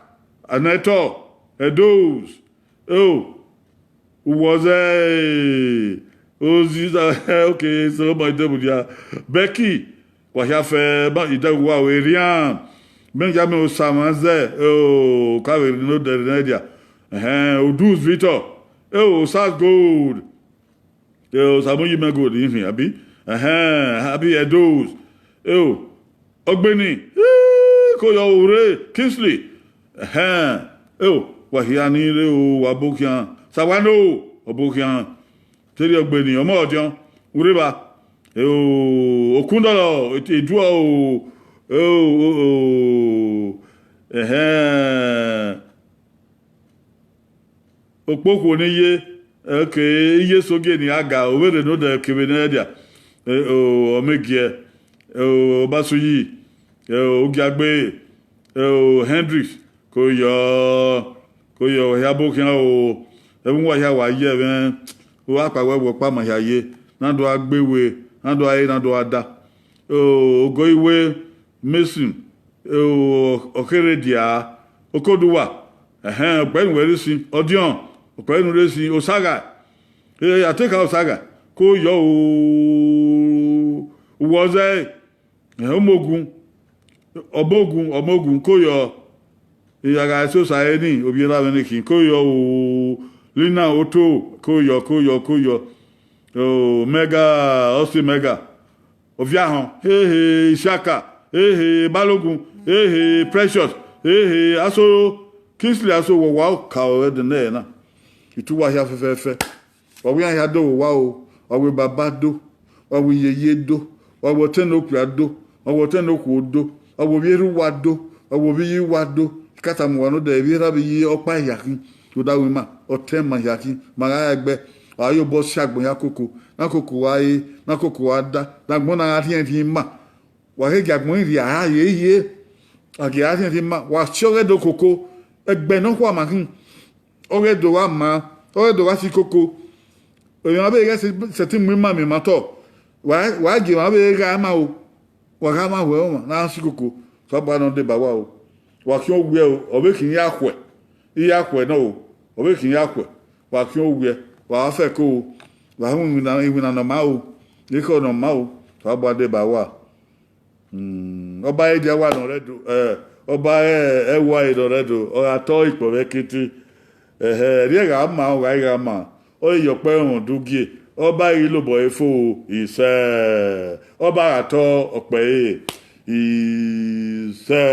Anẹtọ, Edoz, eh, o, Uwọzẹ, Oziza, okay, Solomon Demundia, Becky, wa hia fẹ, ma, Idẹgua, Erian, Benjamin Osamwanzẹ, eh, o, ka vbe rre ne odẹ rre nẹ dia. Ẹhẹn, Udus Victor, eh, o, Sars Gold, eh, o, Samuyi Mẹ Gold, ihin, abi? Ẹhẹn, abi Edoz, eh, o, Ọgbeni, ii, ko yọ ure, Kingsley, ẹhẹn, eh, o, wa hia ni rre o, wa bu khian, Sawano, ọ bu khian. Terry Ọgbeni, ọmọ ọdiọn, u rre evba. Eo, Okundọlọ, Eduọ o, eo, o, o, ẹhẹn. Okpokhuo ne I ye, okay, I ye Sogie ne I gha ga, ovberre ne odẹ kevbe ne ẹ dia. Eh, o, Ọmegiẹ, eh, o, Ọbasuyi, eh, o, Ogiagbe, eh, o, Hendricks, ko yọ, ko yọ, wa hia bu khian o, ẹvbo uwa hia wa ye ẹmwẹ, u gha kpa wẹ vbe ọkpa ma hia ye, na do gha gbe we, na do gha re, na do gha da. Eh, o, Ogoiwe, Mason, eh, o, Ọkherhe dia, Okoduwa, ẹhẹn, ọkpẹnu wẹ rre si, Ọdiọn, ọkpẹnu rre si, Osaga, eh, Ateka Osaga, ko yọ o, Uwọzẹ, eh, Omogun, Ọmogun, Ọmogun, ko yọ, eh, a gha ẹse Osa ẹre ni, ovbi erha mwẹ ne khin, ko yọ o, Lina Oto, ko yọ, ko yọ, ko yọ, o, Mega, Ọse Mega, Oviahọn, hehe, Isiaka, hehe, Balogun, hehe, Precious, hehe, Asoro, Kingsley Aso, wọ wa ka ọre ẹdẹ nẹ na. Itu uwa hia fẹfẹfẹ. Wa wẹ iran hia do vbe owa o, wa wẹ baba do, wa wẹ iyeye do, wa wẹ ọtẹn ne okpia do, wa wẹ ọtẹn ne okhuo do, wa wẹ ovbi erha uwa do, wa wẹ ovbi iye uwa do. I ka tama uwa nodẹ, ovbi erha vbe iye ọkpa hia khin, rhunmwuda wẹ ima, ọtẹn ma hia khin, ma gha ra ẹgbẹ, a ya obọ si agbọn hia koko, na koko gha re, na koko gha da, ne agbọn na gha rhiẹnrhiẹn ima. Wa ghe gie agbọn rhia, a ye hie, a gie a rhiẹnrhiẹn ima, wa si ọghe do koko, ẹgbẹ nọkhua ma khin, ọ ghẹ do gha maa, ọ ghẹ do gha si koko. Emwa vbe ghẹ sẹ-, sẹtin mu ima miẹn ma tọ, wa, wa gie emwa vbe gha ma o, wa gha ma huẹ ọmwa na si koko, Osanobua nọ deba uwa o. Wa khian owiẹ o, ọ vbe khian ya khuẹ, I ya khuẹ nọ o, ọ vbe khian ya khuẹ, wa khian owiẹ, wa gha fẹko o, wa hu iwinna, iwinna ne ọ ma o, ekhọe ne ọ ma o, Osanobua deba uwa. Mm, ọba ẹdia wa nọ rẹ do, eh, ọba ẹ-, ẹwae nọ rẹ do, ọ gha tọ ikpọ vbe ẹkete. Ẹhẹ, rhie gha ma, ọ gha gha ma, ọ ye ọkpẹ ẹmwẹ udugie, ọba ghi lobọ ẹre fo, isẹ, ọba gha tọ ọkpẹ ẹre, isẹ.